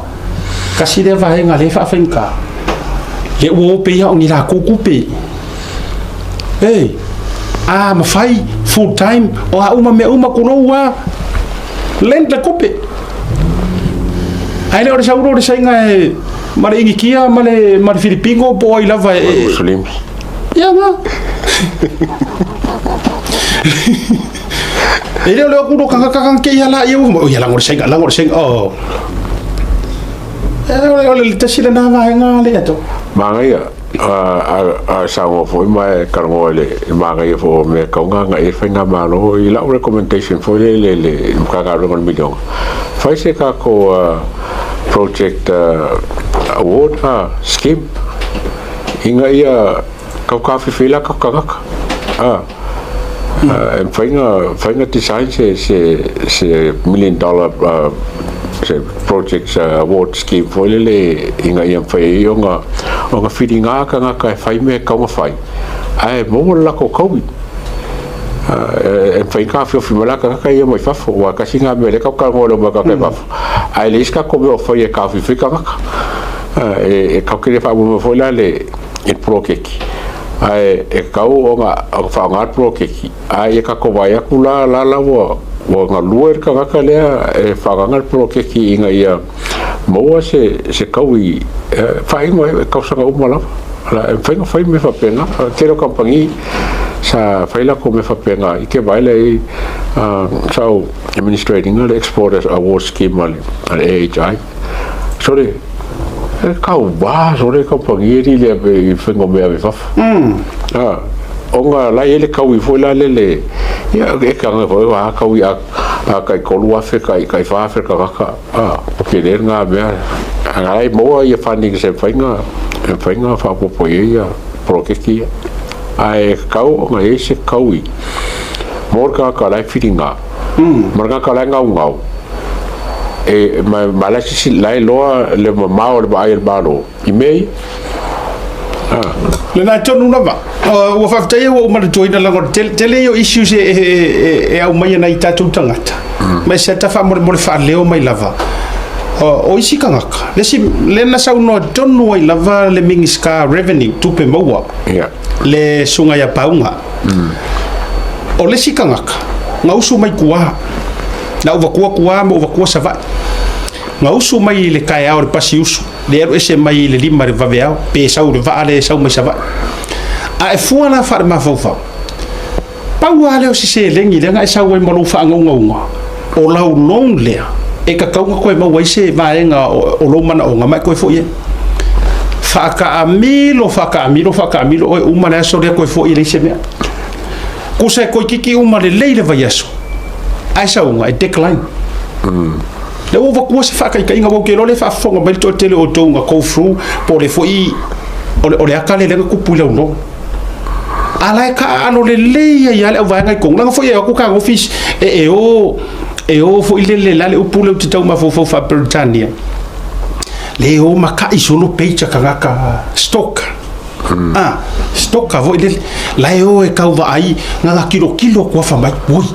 Tasi lea vaega lea e faafaigata. Lea ua o pei lava o ni latou tupe. Ei, a mafai full time, o a uma mea uma tulou lava. Lend le tupe. Ae le o le sau loa o le saiga e ma le Inikia ma le ma le Filipino po o ai lava e Muslims. Ia na. E le o le o kulo kaka kaka ke ia la ia o ia lango le saiga lango le saiga oh. E o le tasi lena vaega le ato. Manaia a saunoa foi ma e talanoa i le manaia foi o mea e tatau ona agai i ai le faigamalo. I lau recommendation foi lele i le Matagaluega o le Miliona, fai se tatou project award scheme ina ia tau taofefe ai la tatou tagata. E mafai ona mafai ona design se se se million dollar se project award scheme foi lele ina ia mafai ai ona ona filiga tagata e fai mea e tatau ona fai ae maua le latou taui. E mafai ona taofiofi mai la tagata ia mai fafo aua tasi lena mea lea tatou te talanoa i le omai o tagata i fafo ae leai se tatou mea o faia e taofiofi ai tagata. E tatou te le faamoemoe foi la i le poloketi ae e tatau ona faaaoga le poloketi ae ia tatou vaai atu la la la ua ua galue le tagata lea e faagaga le poloketi ina ia maua se se taui faaigo ai tausaga uma lava. La e mafai ona fai mea faapena. O le tele o kamupani sa fai latou mea faapena i ke vaai lea i sa ou administrate ina le Exporters Award Scheme a le AHI. Sorry. E kaumā sole kamupani ia le i faiga o mea ave i fafo. Ona la e i ai le kaui foi la lele, ia e taga foi a kaui a tai 3,000 tai 4,000 le tagata, ua tele lena mea. A la e maua ia fundings e mafai ona, e mafai ona faaopoopo i ai ia poloketi ia. Ae tatau ona i ai se kaui mo le tagata o la e filiga ma le tagata o la e gaugau, e ma la e iloa le mamao o le vaai a le Malo i mea ia. Lena tonu lava. Ua faafetai ua ou manatuaina leaga o le tele ia o issues e aumaia nai tatou tagata. Ma e siata faamolemole faaleo mai lava. O isi tagata, le isi, lea na saunoa tonu ai lava le Minisita Revenue, Tupe Maua, le Susuga ia Pauga. O le isi tagata, na usu mai tua, na ou vatua tua ma ou vatua Savaii. Na usu mai i le taeao i le pasi usu, le alu ese mai i le 5 i le vaveao, pe sau i le vaa lea e sau mai Savaii. A e fua la faale-mafaufau, pau lava lea o se seleni lea na e sau ai ma lou faagaugauga, o lau loan lea e tatau ona toe maua ai se vaega o lou manaoga ma e toe foi ai. Faataamilo, faataamilo, faataamilo oe uma le aso lea toe foi e leai se mea. Tusa e toeitiiti uma lelei le vaiaso, ae sauga e decline. Lea ua ou avatua se faataitaiga, aua ou te iloa o lea e faafofoga mai le toatele o outou na go through, po o le foi o le ata lea lea na tupu i lau loan. A la e taaalo lelei ai lava le auvaega i totonu, leaga foi e o atu fetagofi e o e o foi lele, o le a le upu lea ou te tau mafaufau faa-Peretania, le o matai solo page a tagata stock. A, stoka foi lele, la e o e tau vaai, na ona tilotilo atu lava fai mai, oi,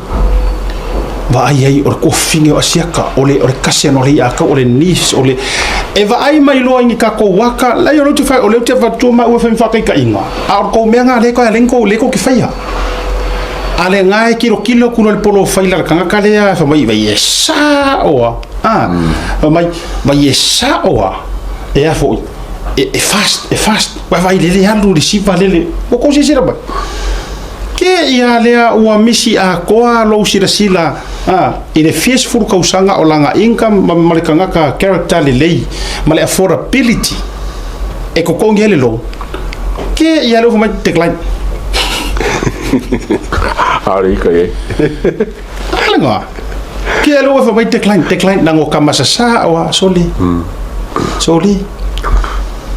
vaai ai o le tuafafine o Asiata, o le, o le cousin o le Iatau, o le niece, o le... E vaai mai loa i ni tatou ata, leai o lea ou te fai, o lea ou te avatua maua e fai ma faataitaiga, a o le tou mea lena lea e toe alai tou, lea tou te faia. A lena e tilotilo atu loa i le polofaila a le tagata lea, fai mai, vai e sao lava, a, fai mai, vai e sao lava, e a foi, e fast, e fast, vaavaai lele alu i le siva lele, ua tou silasila mai? Ke ia lea ua misi atoa lou silasila a, i le fia sefulu tausaga o lana income ma, ma le tagata character lelei ma le affordability e totogi ai le loan. Ke ia lea ua fai mai decline. Aole ika i ai. Alega. Ke lea ua fai mai decline, decline leaga o tama sasa oa sole. Sole.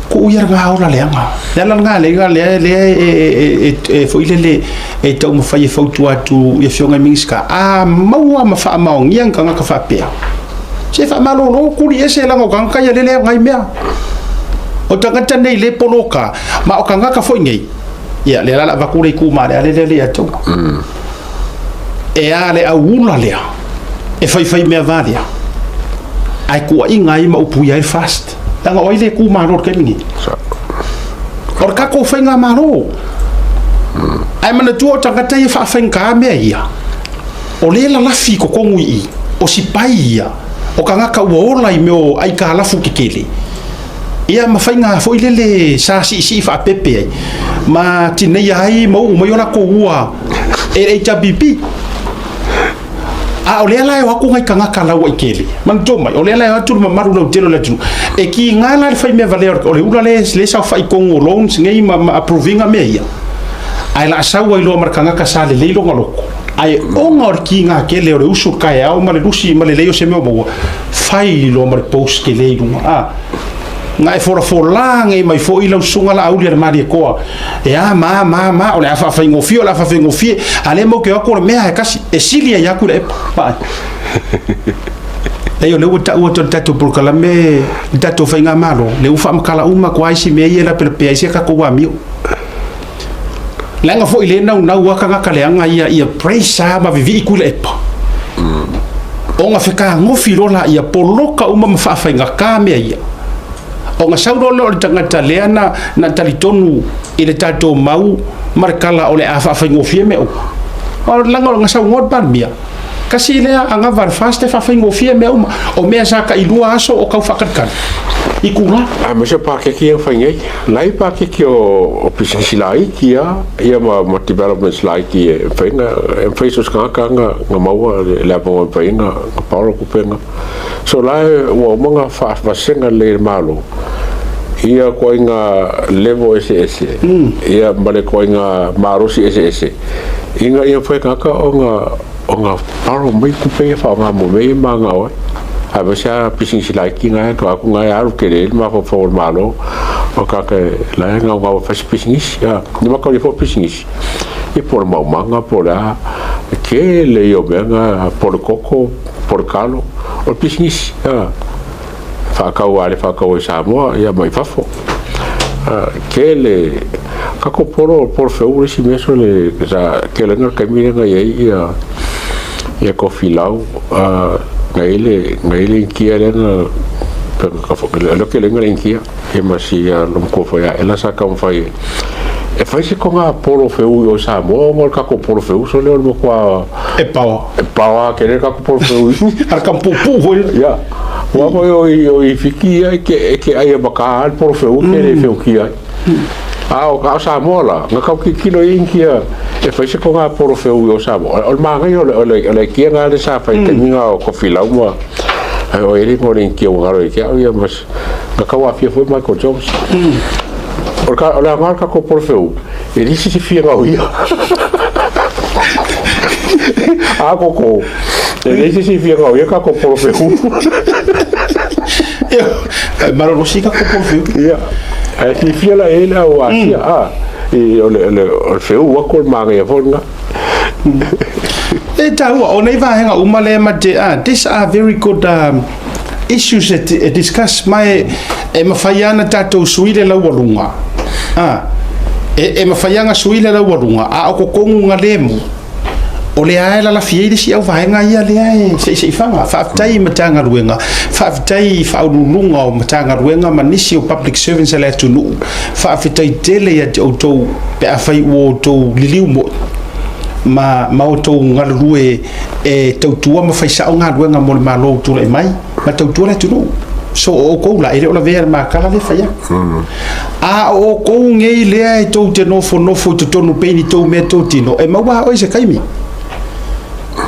Kuu ia lena ola leaga. Le ala lena lea lea lea e e foi lele e taumafai e fautua atu i afioga i Minisita, a maua ma faamaonia ni tagata faapea, se faamalolo kuli ese leaga o tagata ia lele e agai mea. O tagata nei le poloka, ma o tagata foi nei, ia lea la o le a avatu le itu maaleale lea ia te outou. E a le auula lea e faifai mea valea, ae tuuaiga ai ma upuia ai le FAST. Leaga o ai le tu malo i le taimi lenei? O le tatou faigamalo. Ae manatua o tagata ia e faafaigata mea ia, o lea e lalafi i totonu i i, o sipai ia, o tagata ua ola i mea o aitalafu tetele, ia ma faiga foi lele sa siisii faapepe ai ma tineia ai ma uu mai o latou ua e le HRPP. A o lea la e o atu nai tagata lauaitele, manatua mai, o lea la e o atu le mamalu lautele o le atunuu, e kiga la le fai mea valea o le ula lea e saofai i totonu o loans nei ma approve ina mea ia, ae o le a sau ai loa ma le tagata sa lelei lona loto, ae ona o le kiga tele o le usu i le taeao ma le lusi ma le leai o se mea o maua, fai loa ma le post tele i luga a na e folafola nei mai foi lau susuga Laauli a le Malietoa e a ma ma ma o le a faafaigofie o le a faafaigofie a lea mau ke o atu o le mea e kasi e sili ai aku le epa vaai Leai o lea ua tau atu e le tatou polokalame le tatou faigamalo lea ua faamatala uma atu lava isi mea ia e lapelapea ai si a tatou amio. Leaga foi le naunau a tagata leaga ia ia praise a ma vivii Tuilaepa. Ona fetagofi loa laia poloka uma ma faafaigata mea ia. Ona sau loa lea o le tagata lea na na talitonu i le tatou mau ma le tala o le a faafaigofie mea uma. O leaga na saunoa le Palemia, Tasi lea anava a le FAST e faafaigofie mea uma. O mea sa tailua aso o tau faatalitali i kula. Aemaise o paketi ia na fai nei. La e i ai paketi o pisinisi laiti lava ia ma developments laiti e mafai ona, e mafai so o se tagata lava ona maua le avanoa e mafai ai ona borrow tupe na. So la e ua uma ona faavasega lelei e le Malo. Ia ituaiga level eseese, ia ma le ituaiga malosi eseese, ina ia mafai e tagata ona borrow mai tupe ia e faaaoga mo mea ia e mananao ai. Aemaise lava pisinisi laiti na e tua atu na e alu tele ai le mafaufau o le Malo o tagata la e naunau e fai se pisinisi. E matalia foi pisinisi, ia po o le maumaga po o le a, e tele ia o mea na, po o le koko, po o le talo, o le pisinisi. Faatau a le faatau i Samoa ia ma i fafo. Tele tatou polo, polo feu le isi mea sole sa tele na taimi lea na i ai ia ia Tofilau na i le na i le Initia lea na le tele na le Initia ia ma si lomako foi a ela sa taumafai e fai se toga polo feu i o Samoa ona o le tatou polo feu sole o le matua e paoa e paoa tele le tatou polo feu a le puupuu foi ia. Ua foi o i Fiti ia e te ai e maka le polo feu ke le feukia ai. A o ka o Samoa la, na kau tilotilo i Initia e fai se toga polo feu i o Samoa. O le manaia o le aitia na le sa fai i taimi na o Tofilau ma ai o ele mo le Initia ua galo ia te au ia ma na tau aafia foi Michael Jones. O le aoga o le tatou polo feu, e leai se isi e fia gaoia. A koko, e leai se isi e fia gaoia tatou polo feu. E malolosi tatou polo feu. Ia, ae silafia la e ai le au Asia, a, o le feu atu o le manaia foi lena. E taua, o nei vaega uma lea ma te, these are very good issues e discuss, ma e mafai lava ona tatou sui le laualuga, e mafai lava ona sui le laualuga, a o totonu galemu, o lea lava e lalafi ai le isi auvaega ia lea e seiseifaga. Faafetai i Matagaluega, faafetai i Faauluuluga o Matagaluega ma nisi o public servants a le atunuu, faafetai tele ia te outou pe afai ua outou liliu moi ma outou galulue e tautua ma fai sao galuega mo le Malo ua tulai mai ma tautua le atunuu. So o outou la, e le o lavea i le makala lea e fai atu. A o outou nei lea e tou te nofonofo i totonu pei ni tou meatotino, e maua lava oe i se taimi.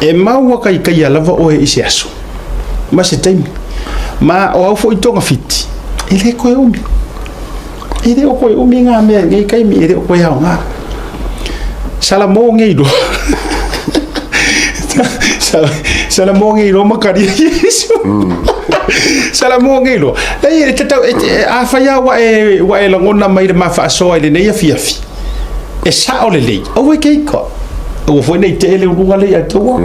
E maua kaikaia lava oe i se aso ma se taimi. Ma o au foi togafiti, e le toe umi. E le o toe umi ngā mea i nei taimi, e le o toe aoga. Salamo nei loa. Salamo nei loa makaria Iesu. Salamo nei loa. Leai, e tatau, afai lava ua e lagona mai le ma faasoa i lenei afiafi, e sao lelei, aua e ke ika. Aua foi nei tee le uluga le ia taua.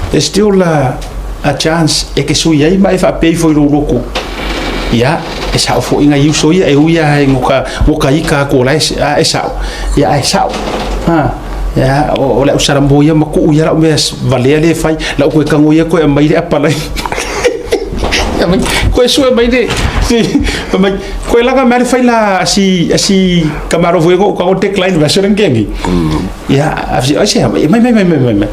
There's still a chance e ke sui ai ma e faapea ifo i lou loto. Ia, e sao foi ngai uso ia, e ui lava e goka ika atu o la e sao. Ia, ae sao. Ha, ia, o le au salamo ia ma kuu ia lau mea valea lea e fai. Lau koe tago ia koe aumai le apalai. Aumai, koe sue mai le, si, aumai, koe laga mai le fai la asi kamaro foi go ka o decline version ngengi. Ia, ai se, mai, mai, mai, mai, mai, mai.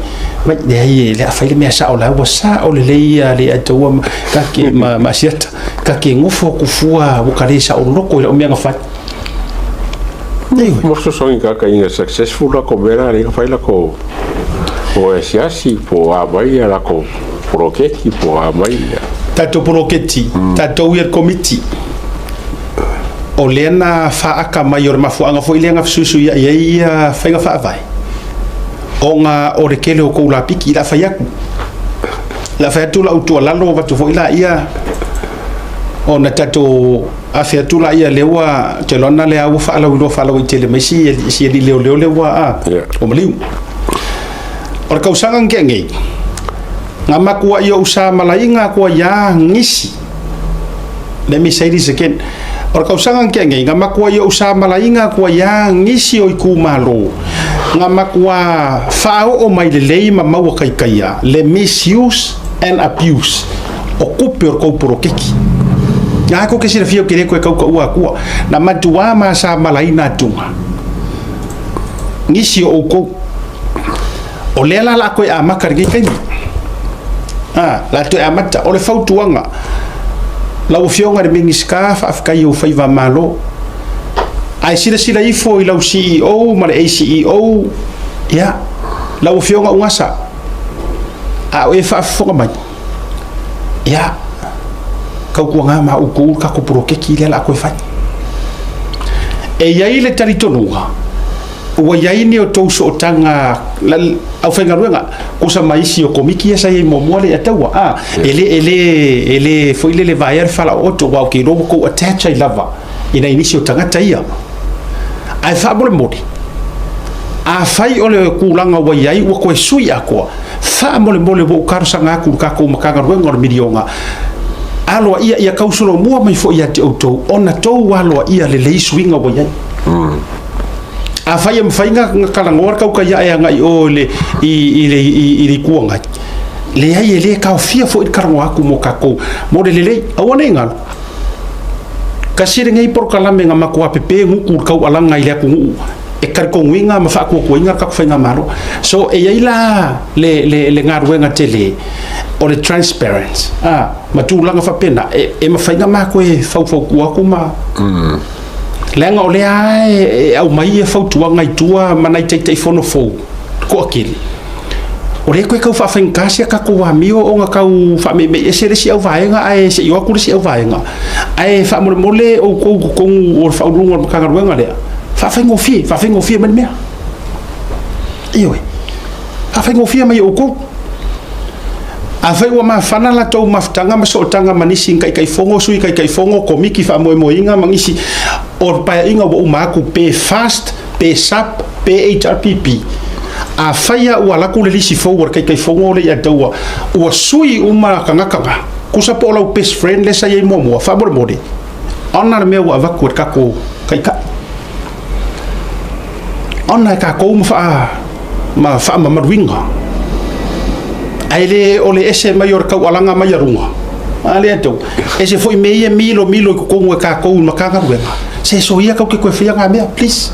Mai, leai, le a fai le mea sao la ua sao lelei ia le ataua ka ke ma asiata, ka ke ngofo aku fua ua ka le sao loko i lau mea na fai. Nei, mo fesoasoani kaka ina successful lako mea la lea na fai lako o asiasi po o a mai ia lako poloketi po o a mai ia. Tatou poloketi, tatou ia le komiti, o lea na faaaka mai o le mafuaaga foi lea na fesuisuiai ai ia faiga faavae, ona o le tele o tou lapiki, o le a fai atu, o le a fai atu lau tuualalo avatu foi laia ona tatou afe atu laia lea ua, ou te iloa lea ua faalauiloa faalauaitele mai si alii leoleo lea ua ua maliu. O le tausaga na tea nei, na matuai ou samalaina atu ai lava nisi. Let me say this again. O le tausaga na tea nei, na matuai ou samalaina atu ai lava nisi o itumalo na matua faaoo mai lelei ma maua kaikaia le misuse and abuse o tupe o le tou poloketi. Na tou te silafia ou te le toe tautaua atua. Na matua ma samalaina atuga nisi o outou. O lea la o le a toe amata i lenei taimi. A, o le a toe amata. O le fautuaga, lau Afioga i le Minisita, faafetai i ou faiva malo. Ae silasila ifo i lau CEO ma le ACEO, ia, lau Afioga Ugasa, a o e faafofoga mai, ia, tautuana ma outou le tatou poloketi lea o le a toe fai. E i ai le talitonuga ua i ai ni o tou sootaga aufaigaluega kusa ma isi o komiti ia sa i ai muamua le ataua a e le e le e le foi lele vaea le falaooto aua ou te iloa ua tou attach ai lava i nai nisi o tagata ia. Ae faamolemole, afai o le tulaga ua i ai ua toe sui atoa, faamolemole ua ou talosaga atu i le tatou Matagaluega o le Miliona, aloaia ia tausolomua mai foi ia te outou ona tou aloaia lelei suiga ua i ai. Afai e mafai ona talanoa le tautai ae agai i o i le, i, i, le, i, i le Itu Agai, leai e le taofia foi le talanoa atu mo tatou, mo le lelei. Aua ne i galo, tasi lenei polokalame na matua pepe gutu le taualaga i le atunuu e talitonuina ma faatuatuaina le tatou faigamalo. So, e i ai la le, le, le galuega tele o le transparent a, ma tulaga faapena e, e mafai ona ma toe faufautua atu ma leaga o lea lava e, e aumai ia fautuaga i tua ma nai Taitaifono fou toatele. O lea toe tau faafaigata si a tatou amio ona tau faameimei ese le isi auvaega ae se i o atu le isi auvaega. Ae faamolemole outou i totonu o le Faauluuluga o le Matagaluega lea, faafaigofie, faafaigofie mai le mea. Ioe, faafaigofie mai e outou. Afai ua mafana latou mafutaga ma sootaga ma nisi Taitaifono, Sui Taitaifono, Komiti Faamoemoeina ma nisi o le Paeaiga ua uma atu, pe FAST, pe SAP, pe HRPP, afai lava ua alu atu le lisi fou a le Taitaifono lea ia te ua, ua sui uma tagata na, tusa po o lau best friend lea sa i ai muamua, faamolemole, ona le mea ua avatu e le tatou Taitai. Ona e tatou ma faa, ma faamamaluina. Ae le o le ese mai o le taualaga mai a luga. A lea tou, ese foi mea ia milomilo i totonu e tatou i Matagaluega. Se soia tou te toe faia na mea, please.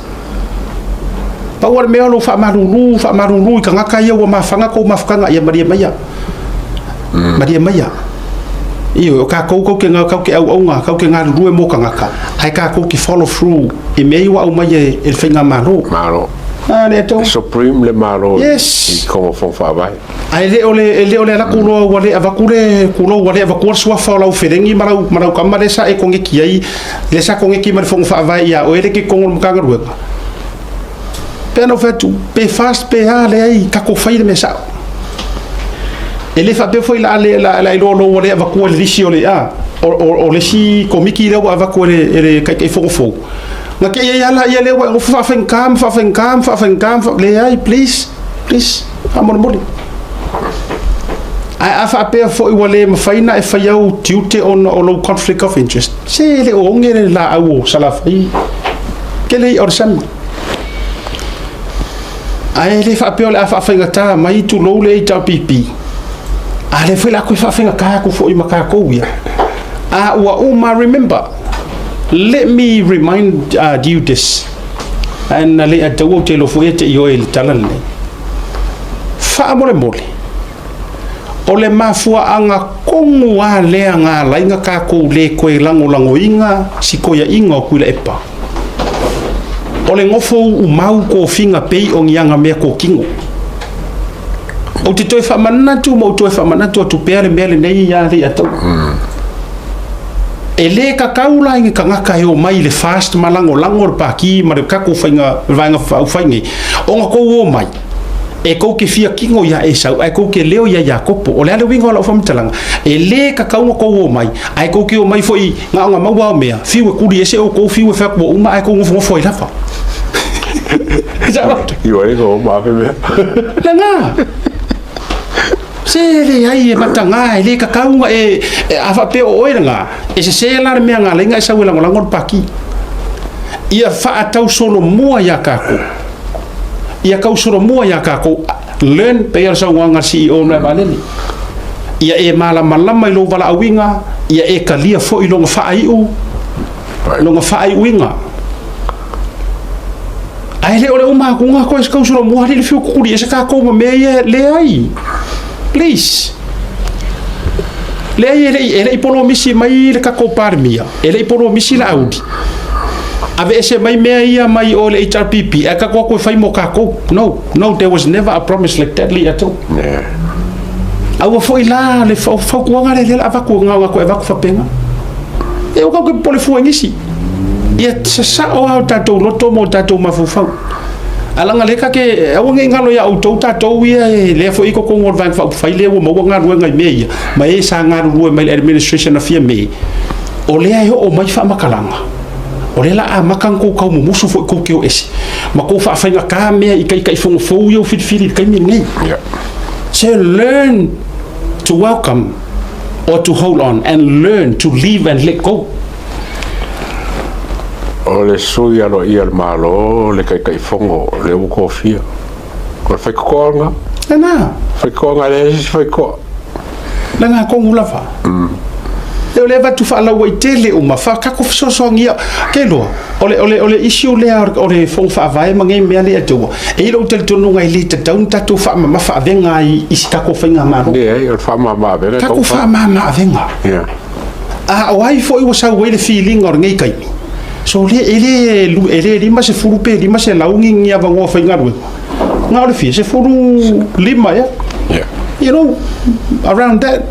Pau lava le mea o lou faamalulu, faamalulu i tagata ia ua mafana tou mafutaga, ia malie maia. Malie maia. Ioe, o tatou tou te, tou te auauna, tou te galulue mo tagata, ae tatou te follow through i mea ia ua aumai e le faigamalo. Malo. A lea tou. Supreme le Malo i totonu o Fono Faavae. Ae le o le, e le o le ala atu loa ua le avatu le, tulou, ua le avatua le suafa o lau felegi ma lau, ma lau tama lea sa e koneki ai, lea sa koneki mai le Fono Faavae ia oe lea e te i totonu o le Matagaluega. Pei ona ou fai atu, pe FAST pe a, leai, tatou fai le mea sao. E le faapea foi la le la la iloa loa ua le avatua i le lisi o le a o, o, o le isi komiti lea ua avatu e le, e le Taitaifono fou. Na te i ai lava laia lea ua e nofo faafaigata ma faafaigata ma faafaigata ma faa... leai, please, please, faamolemole. Ae a faapea foi ua le mafai ona e fai au tiute ona o lou conflict of interest, se e le o oge le laau o Salafai, tele i'a o le sami. Ae le faapea o le a faafaigata mai tulou le HRPP, a lea foi o le a toe faafaigata atu foi ma tatou ia. A ua uma, remember, let me remind you this, and na le ataua ou te iloa foi e te ioe i le tala lenei. Faamolemole, o le mafuaaga tonu lava lea na ala ai ona tatou le toe lagolagoina si toeaiina o Tuilaepa, o le nofo uumau tofiga pei o ni ana meatotino. Ou te toe faamanatu ma ou toe faamanatu atu pea le mea lenei ia Leiataua. E le tatau la i ni tagata e omai i le FAST ma lagolago le Pati ma le tatou faiga Vaega Faaupufai nei, ona tou omai e tou te fia kino iā Esau ae tou te leo iā Iakopo. O le a le uiga o lau faamatalaga? E le tatau ona tou omai, ae tou te omai foi na ona maua ao mea, fiu e kuli ese outou, fiu e fai atu ua uma ae tou nofonofo ai lava. Iu ai ko ma fe mea. Lena. Se leai e mataga, e le tatau ona e, a faapea o oe lena, e sese la le mea na ala ai ona e sau e lagolago le Pati. Ia faatausolomua iā tatou. Ia tausolomua iā tatou. Learn, pei o le saunoaga a le CEO o le malaevaalele. Ia e malamalama i lou valaauina, ia e talia foi lona faaiu, lona faaiuina. Ae le o le uma atu koe tausolomua alii le fiu kukuli ese tatou ma mea ia, leai. Please. Leai, e le i, e le i polomisi mai le tatou Palemia, e le i polomisi Laauli. Aveese mai mea ia mai o le HRPP, ae tatou atu e fai mo tatou. No, no, there was never a promise like that, Leiataua. Yeah. Aua foi la le fautuaga lea lea la avatu, na ona toe avatu faapena. E o tatou te popole fua i nisi. Ia sasao lava o tatou loto ma o tatou mafaufau. Ae leaga lea ta te, aua ne i galo ia outou tatou ia e lea foi i totonu o le Vaega Faaupufai lea ua maua galuega i mea ia, ma e sa galulue mai le administration a Fiame, o lea e oo mai faamatalaga, o lea o le a amata ona tou tau mumusu foi tou te o ese ma tou faafaigata mea i Taitaifono fou ia ua filifili i le taimi lenei. So learn to welcome or to hold on and learn to leave and let go. O le sui aloaia o le Malo, le Taitaifono lea ua tofia. O le faitotoa lena. Lena. Faitotoa lena, e leai se isi faitotoa. Lena tonu lava. E o le avatu faalauaitele uma, fa tatou fesoasoania. Ke iloa, o le, o le, o le issue lea o le Fono Faavae ma nei mea lea e taua, e i ai lou talitonuga e le tatau ona tatou faamamafa avega ai i si tatou faigamalo. Leai, o le faamama avega e Tatou faamama avega. Yeah. A o ai foi ua sau ai le filiga o lenei taimi? So le, e le, e le 50 pe 500 ni, ni avanoa faigaluega. Na o le fia, 15 ea. Yeah. You know, around that.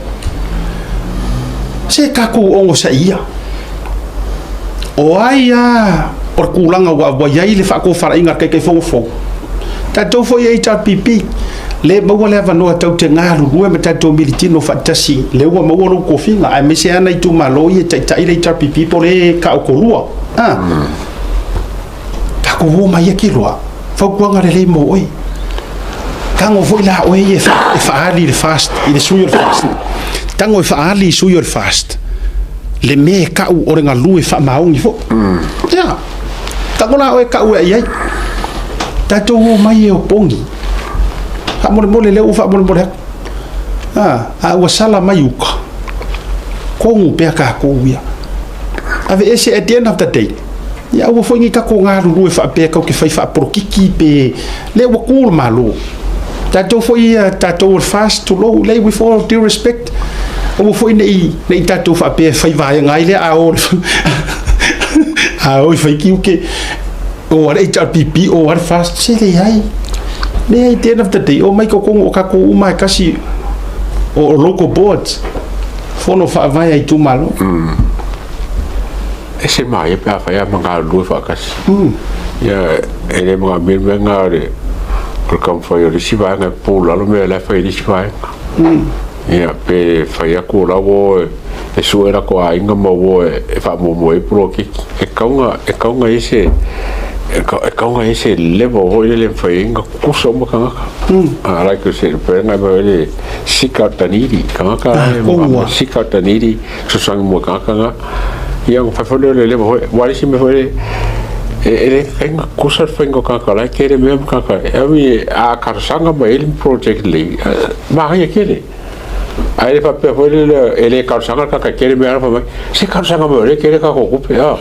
Se tatou ogosaia. O ai a o le tulaga ua, ua i ai le faatofalaiga a le Taitaifono fou. Tatou foi e HRPP, le maua le avanoa tatou te galulue ma tatou militino faatasi, lea ua maua lou tofiga, aemaise lava nai itumalo ia e taitai le HRPP po o le taotolua. A? Tatou o mai ia keloa, fautuaga lelei mo oe. Tago foi la oe ia e faaali i le FAST, i le sui o le FAST. Tago e faaali i sui o le FAST le mea e tau o le galue faamaoni foi. Ia, tago la oe e tau ea i ai. Tatou o mai e opogi. Faamolemole lea ua faamolemole atu. A, a ua sala mai uka, kogu pea tatou ia. Aveese at the end of the day, ia aua foi ne i tatou galulue faapea tatou te fai faapolokiki pe lea ua tu le Malo. Tatou foi ia tatou o le FAST, tulou, lea with all due respect, aua foi ne i ne i tatou faapea e fai vaega ai lea a o a o i fai tiute o a le HRPP o a le FAST, se leai. Leai, at the end of the day, omai totonu o tatou uma e tasi o local boards, fono faavae a itumalo. Ese māia pe a whai a ma galulue whaakasi. Ia, e le mga mea mea ngā o le o le taumafai o le isi vaega e pupou lalo mea la e fai e le isi vaega. Ia, pe fai atu o la ua o e sue latou aiga ma ua o e faamuamua ai poloketi. E tatau ona, e tatau ona i ai se, e tatau ona i ai se level foi lele e mafai ai ona tutusa uma tagata. Like se, pe na mea le seek out the needy, tagata la e seek out the needy, fesoasoani mo tagata na. Ia, ona fai foi lea o le level foi, aua o le isi mea foi lele, e le tatau ona tutusa le faiga o tagata o la e tele mea ma tagata, I mean, a talosaga mai ai le project lelei, manaia tele. Ae le faapea foi lele e le talosaga le tagata e tele mea ana fai mai, se talosaga mai o lea e tele tatou tupe, a.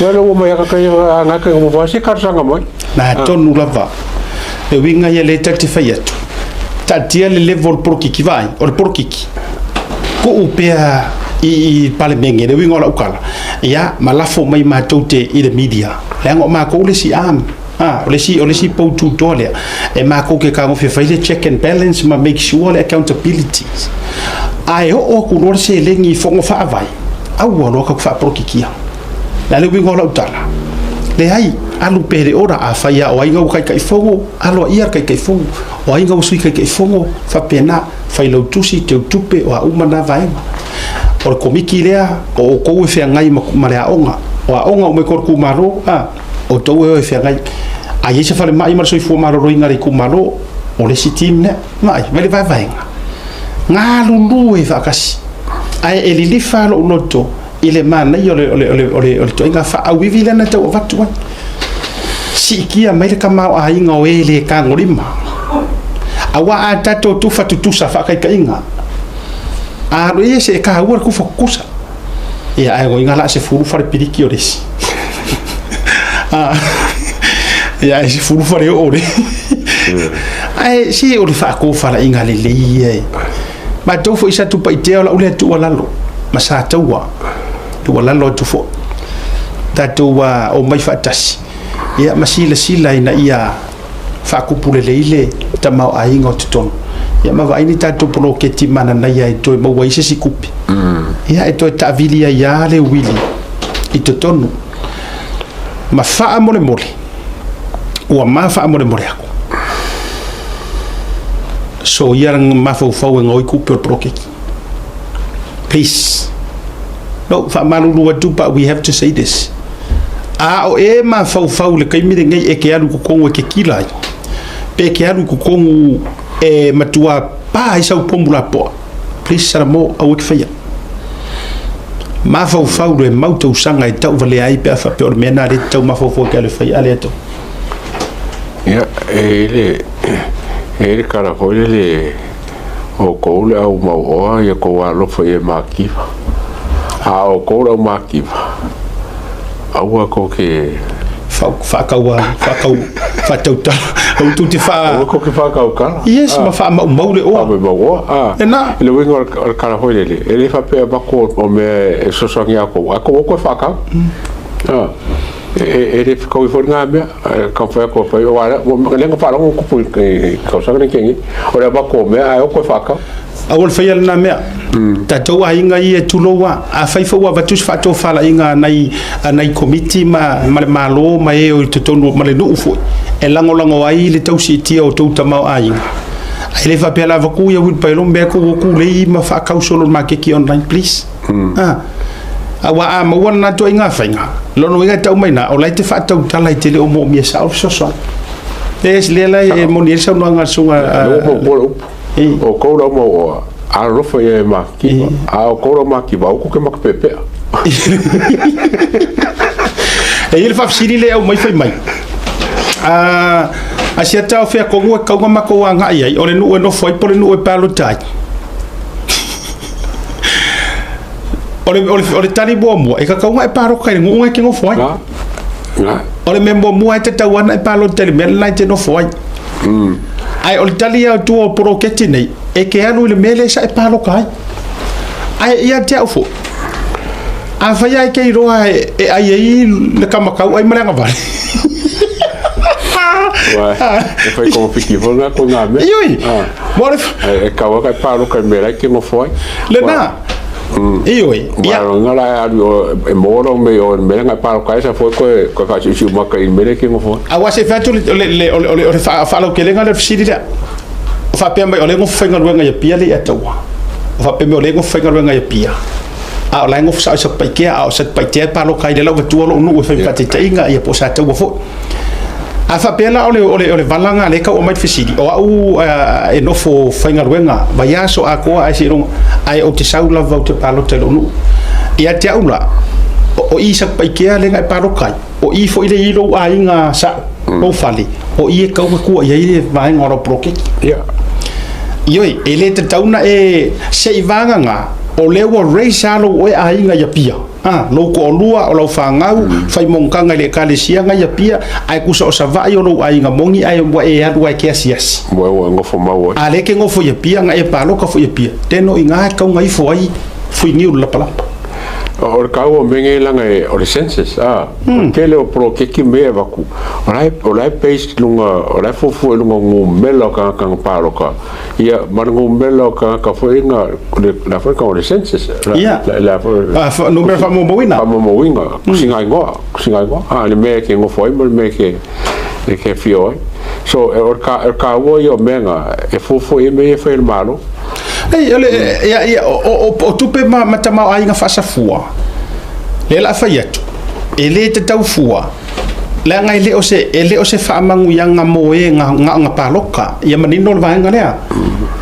Aua lea ua omai lava tagata ia a gata i se talosaga mai. Na tonu lava le uiga ia lea ta te fai atu, taatia le level o le polokiki, vaai, o le polokiki, tuu pea i Palemene, le uiga o lau tala, ia, ma lafo mai matou te i le media, leaga o matou le isi arm, a, o le isi pou tutoa lea, e matou te tagofi e fai le check and balance ma make sure le accountability. Ae oo atu loa le seleni i fono faavae, aua loa tatou faapolokikia. Le a le uiga o lau tala? Leai, alu pea i le ola, afai lava o ai gau Taitaifono, aloaia le Taitaifono, o ai gau Sui Taitaifono, faapena, Failautusi, Teutupe, o a uma na vaega. O le Komiti lea, o outou e feagai ma le aoga, o aoga uma i ko itumalo, a, outou e o e feagai. A i ai se falemai ma le soifua maloloina a le itumalo, o le isi team lea. Vaai, vai le vaevaega. Galulue faatasi. Ae e lilifa lou loto i le manaia o le, o le, o le, o le, o le ituaiga faaauivi lea na tau avatu ai. Siitia mai le tamaoaiga o e le tagolima. Aua a tatou tufa tutusa faataitaiga, a alu ia se e taua le tufa tutusa. Ia ae goiga la se fulu fale piliki o le isi. Ia ae se fulu fale oo le. Ae se o le faatofalaiga lelei ia e. Matou foi sa Tupaitea o lau lea tuualalo ma Sataua, tuualalo atu foi, tatou omai faatasi ia ma silasila ina ia faatupu lelei le tamaoaiga o totonu, ia ma vaai ni tatou poloketi mananaia e toe maua ai se isi tupe, ia e toe taavili ai lava le uili i totonu. Ma faamolemole, ua ma faamolemole aku. Soia le mafaufau e gaoi tupe o le poloketi. Please. No, faamalulu atu, but we have to say this. A o e mafaufau i le taimi lenei e te alu i totonu e te kila ai, pe e te alu i totonu e matua pa ai sau pomu lapoa, please Salamo, aua e te faia. Mafaufau le mau tausaga e tauvalea ai pe a faapea o le mea lena lea e te tau mafaufau e te alu e fai, a lea tau. Ia, e i ai le, e i ai le tala foi lele, outou le au mauoa ia tou alofa i e mativa. A o outou le au mativa, aua tou te Faakaua, faakau, faatautala, aua tou te faa... Aua tou te faatautala. Yes, ma faamaumau le oa. Faamaumau oa, a. Lena. I le uiga o le tala foi lele, e le faapea e avatu o mea e fesoasoani ia outou, ae tou o toe faatau. A. E le fetaui foi lena mea, e taumafai atu e fai, aua o lea na faalogo na tupu i le tausaga lea na tea nei, o le avatu o mea ae o toe faatau. Aua le faia lena mea. Tatou aiga ia e tulou lava, afai foi ua avatu se faatofalaiga a nai, a nai komiti ma, ma le Malo ma e o i totonu ma le nuu foi e lagolago ai le tau siitia o tou tamaoaiga, ae le faapea lava ku ia uilipaelo mea kou o kulei ma faatau solo i le maketi online, please. Ah. Aua a maua lena ituaiga faiga, lona uiga e tau mai ina, o la e te faatautala i te le o moomia sao le fesoasoani. Yes, lea la e moni ai le saunoaga a le susuga a... Lea ua maua le upu. O kou lau mau oa, alolofa ia e makiva, a o kou lau makiva, aua kou te makapeapea. E i ai le faafesili lea e aumai fai mai. A siata o fea tonu e tatau ona matou agai ai, o le nuu e nofo ai po o le nuu e palota ai? O le, o le, o le tali muamua, e tatau ona e palota i le nuu na e te nofo ai. Na, na. O le mea muamua e tatau ana e palota i le mea lena e te nofo ai. Ae o le tali atu o poloketi nei, e te alu i le mea lea sa e palota ai. Ae ia te au foi, afai lava e te iloa e ai ai le kamakau ai ma le agavale. Uai, e fai kongofiti foi lena koe ngā mea. Ioe, mo le... E kau aka e pāloka i mea lai te ngofo ai. Lena, ioe, ia. Wa nga la e alu e maua lau mea i o i le mea lea e pāloka ai sa foi koe koe faasiusiu maka i le mea lea e te ngofo ai. Aua se i fai atu le, le, le, o le, o le, o le faalautelega lea o le fesili lea. O faapea mai o lea e gofo faigaluega i Apia le i Ataua. O faapea mai o lea e gofo faigaluega i Apia. A o la e gofo sao i Satupaitea, a o Satupaitea e paloka ai le lauvatua o lou nuu e fai ma faataitaiga, ia po o Sataua foi. A faapea la o le, o le, o le vala lena lea e tau aumai le fesili, o au e nofo faigaluega vaiaso atoa ae seiloga, ae ou te sau lava ou te palota i lou nuu. Ia te au la, o i Satupaitea lea na e paloka ai, o i foi lea e i ai lou aiga sao, lou fale, o i e tatau ona tua i ai le vaega o lau poloketi. Ioe, e le tatau ona e se i vagana, o lea ua raise lava lou oe aiga i Apia, a, lou toalua, o lau fanau, fai monotaga i le Ekalesia na i Apia, ae tusa o Savaii o lou aiga moni ae ua e alu lava e te asiasi. Ua e nofo mau ai. A lea e te nofo i Apia, na e paloka foi i Apia, teno i ina e tatau ona ifo ai fuiniu i le lapalapa. O le taua o mea nei leaga o le census, a, o le tele o poloketi mea e avatu, o la e, o la e based i luga, o la e fuafua i luga o numera o tagata na paloka, ia, ma le numera o tagata foi na, le a foi le tau o le census, Ia, le a foi, numera faamaumauina. Faamaumauina, kusigaigoa, kusigaigoa, a, le mea e te nofo ai ma le mea e te, e te afio ai. So, o le taua ia o mea na, e fuafua i ai mea ia e fai e le Malo. Ei, o le, ia, ia, o, o, o tupe ma, ma tamaoaiga faasafua, lea o le a fai atu, e le tatau fua, leaga e le o se, e le o se faamanuiaga mo e na, na o na paloka, ia manino le vaega lea.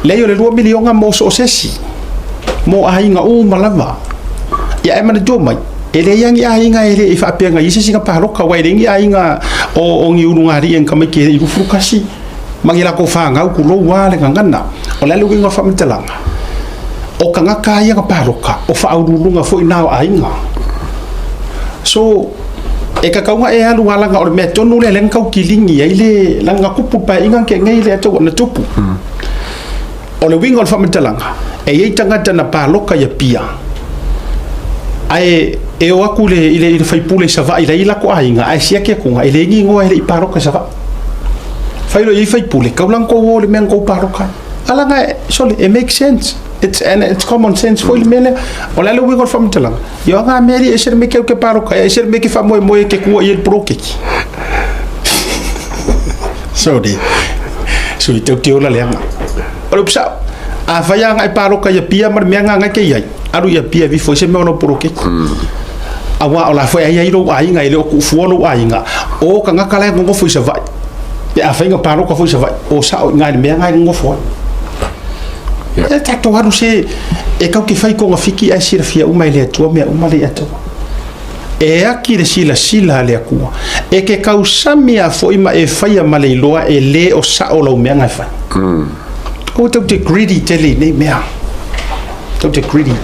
Leai, o le $2 miliona mo so o se isi, mo aiga uma lava. Ia e manatua mai, e leai lava ni aiga e le i faapea na i ai se isi na paloka, aua e leai ni aiga o, o ni ulugalii e na tamaiti e le i 21. Ma ni latou fanau tulou lava le gagana. O le a le uiga o le faamatalaga? O tagata ia na paloka, o faauluuluga foi na o aiga. So, e tatau ona e alu lava leaga o le mea tonu lea lea na tau kiligi ai le, leaga na tupu le paeaiga na tea nei lea tau na tupu. O le uiga o le faamatalaga, e i ai tagata na paloka i Apia, ae e o atu i le, i le, i le faipule i Savaii la e i ai latou aiga, ae siaki atu, e leai ni igoa e le i paloka i Savaii. Fai loa i ai faipule, tau la ona tou o i le mea na tou paloka ai. A leaga, sole, e make sense. It's, and it's common sense foi le mea lea. O le a le uiga o le faamatalaga? Ia o ngā mea li e ese le mea ke au ke pāloka ai, ese le mea ke faamoemoe e ke kua i ai le poloketi. Sorry. Sui tau te ola leaga. O le upu sao, afai a agai pāloka i Apia ma le mea nga agai ke i ai, alu i Apia e vifo ai se mea o lau poloketi. Auā o la foi e i ai lou aiga, e le o kuufua lou aiga, o tagata la e nonofo i Savaii, pe afai na pāloka foi i Savaii, o sao i ina i le mea nga e nonofo ai. E tatou alu se e kau ke fai togafiti ae silafia uma e le Atua mea uma le Atua. E aki le silasila a le Atua. E ke tausami a foi ma e faia ma le iloa e le o sao lau mea na e fai. Aua tou te greedy tele i nei mea. Tou te greedy.